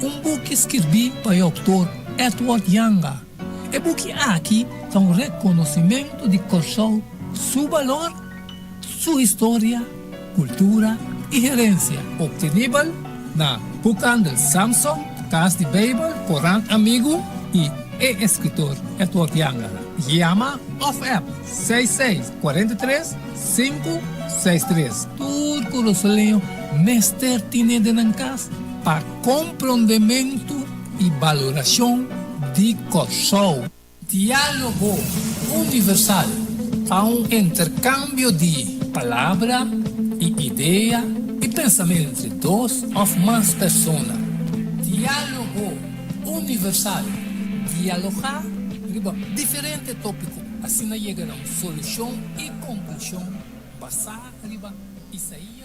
Un buki skirbí pa e outor Edward Janga. E buki aki ta un rekonosimentu di Kòrsou su balor, su historia, kultura i herensia. Optenibel na Boekhandel Samson, Kas di Beibel, Korant Amigu i e eskritor Edward Janga. Yama òf app seis seis kuarenta i tres sinku seis tres. Tur kurasoleño mester tine den nan kas pa komprondementu i balorashon di Kòrsou. Diálogo universal ta un interkambio di palabra i idea i pensamentu entre dos òf mas persona. Diálogo universal, dialogá riba diferente tópiko, asina yega na un solushon i konklushon basá riba Isaías.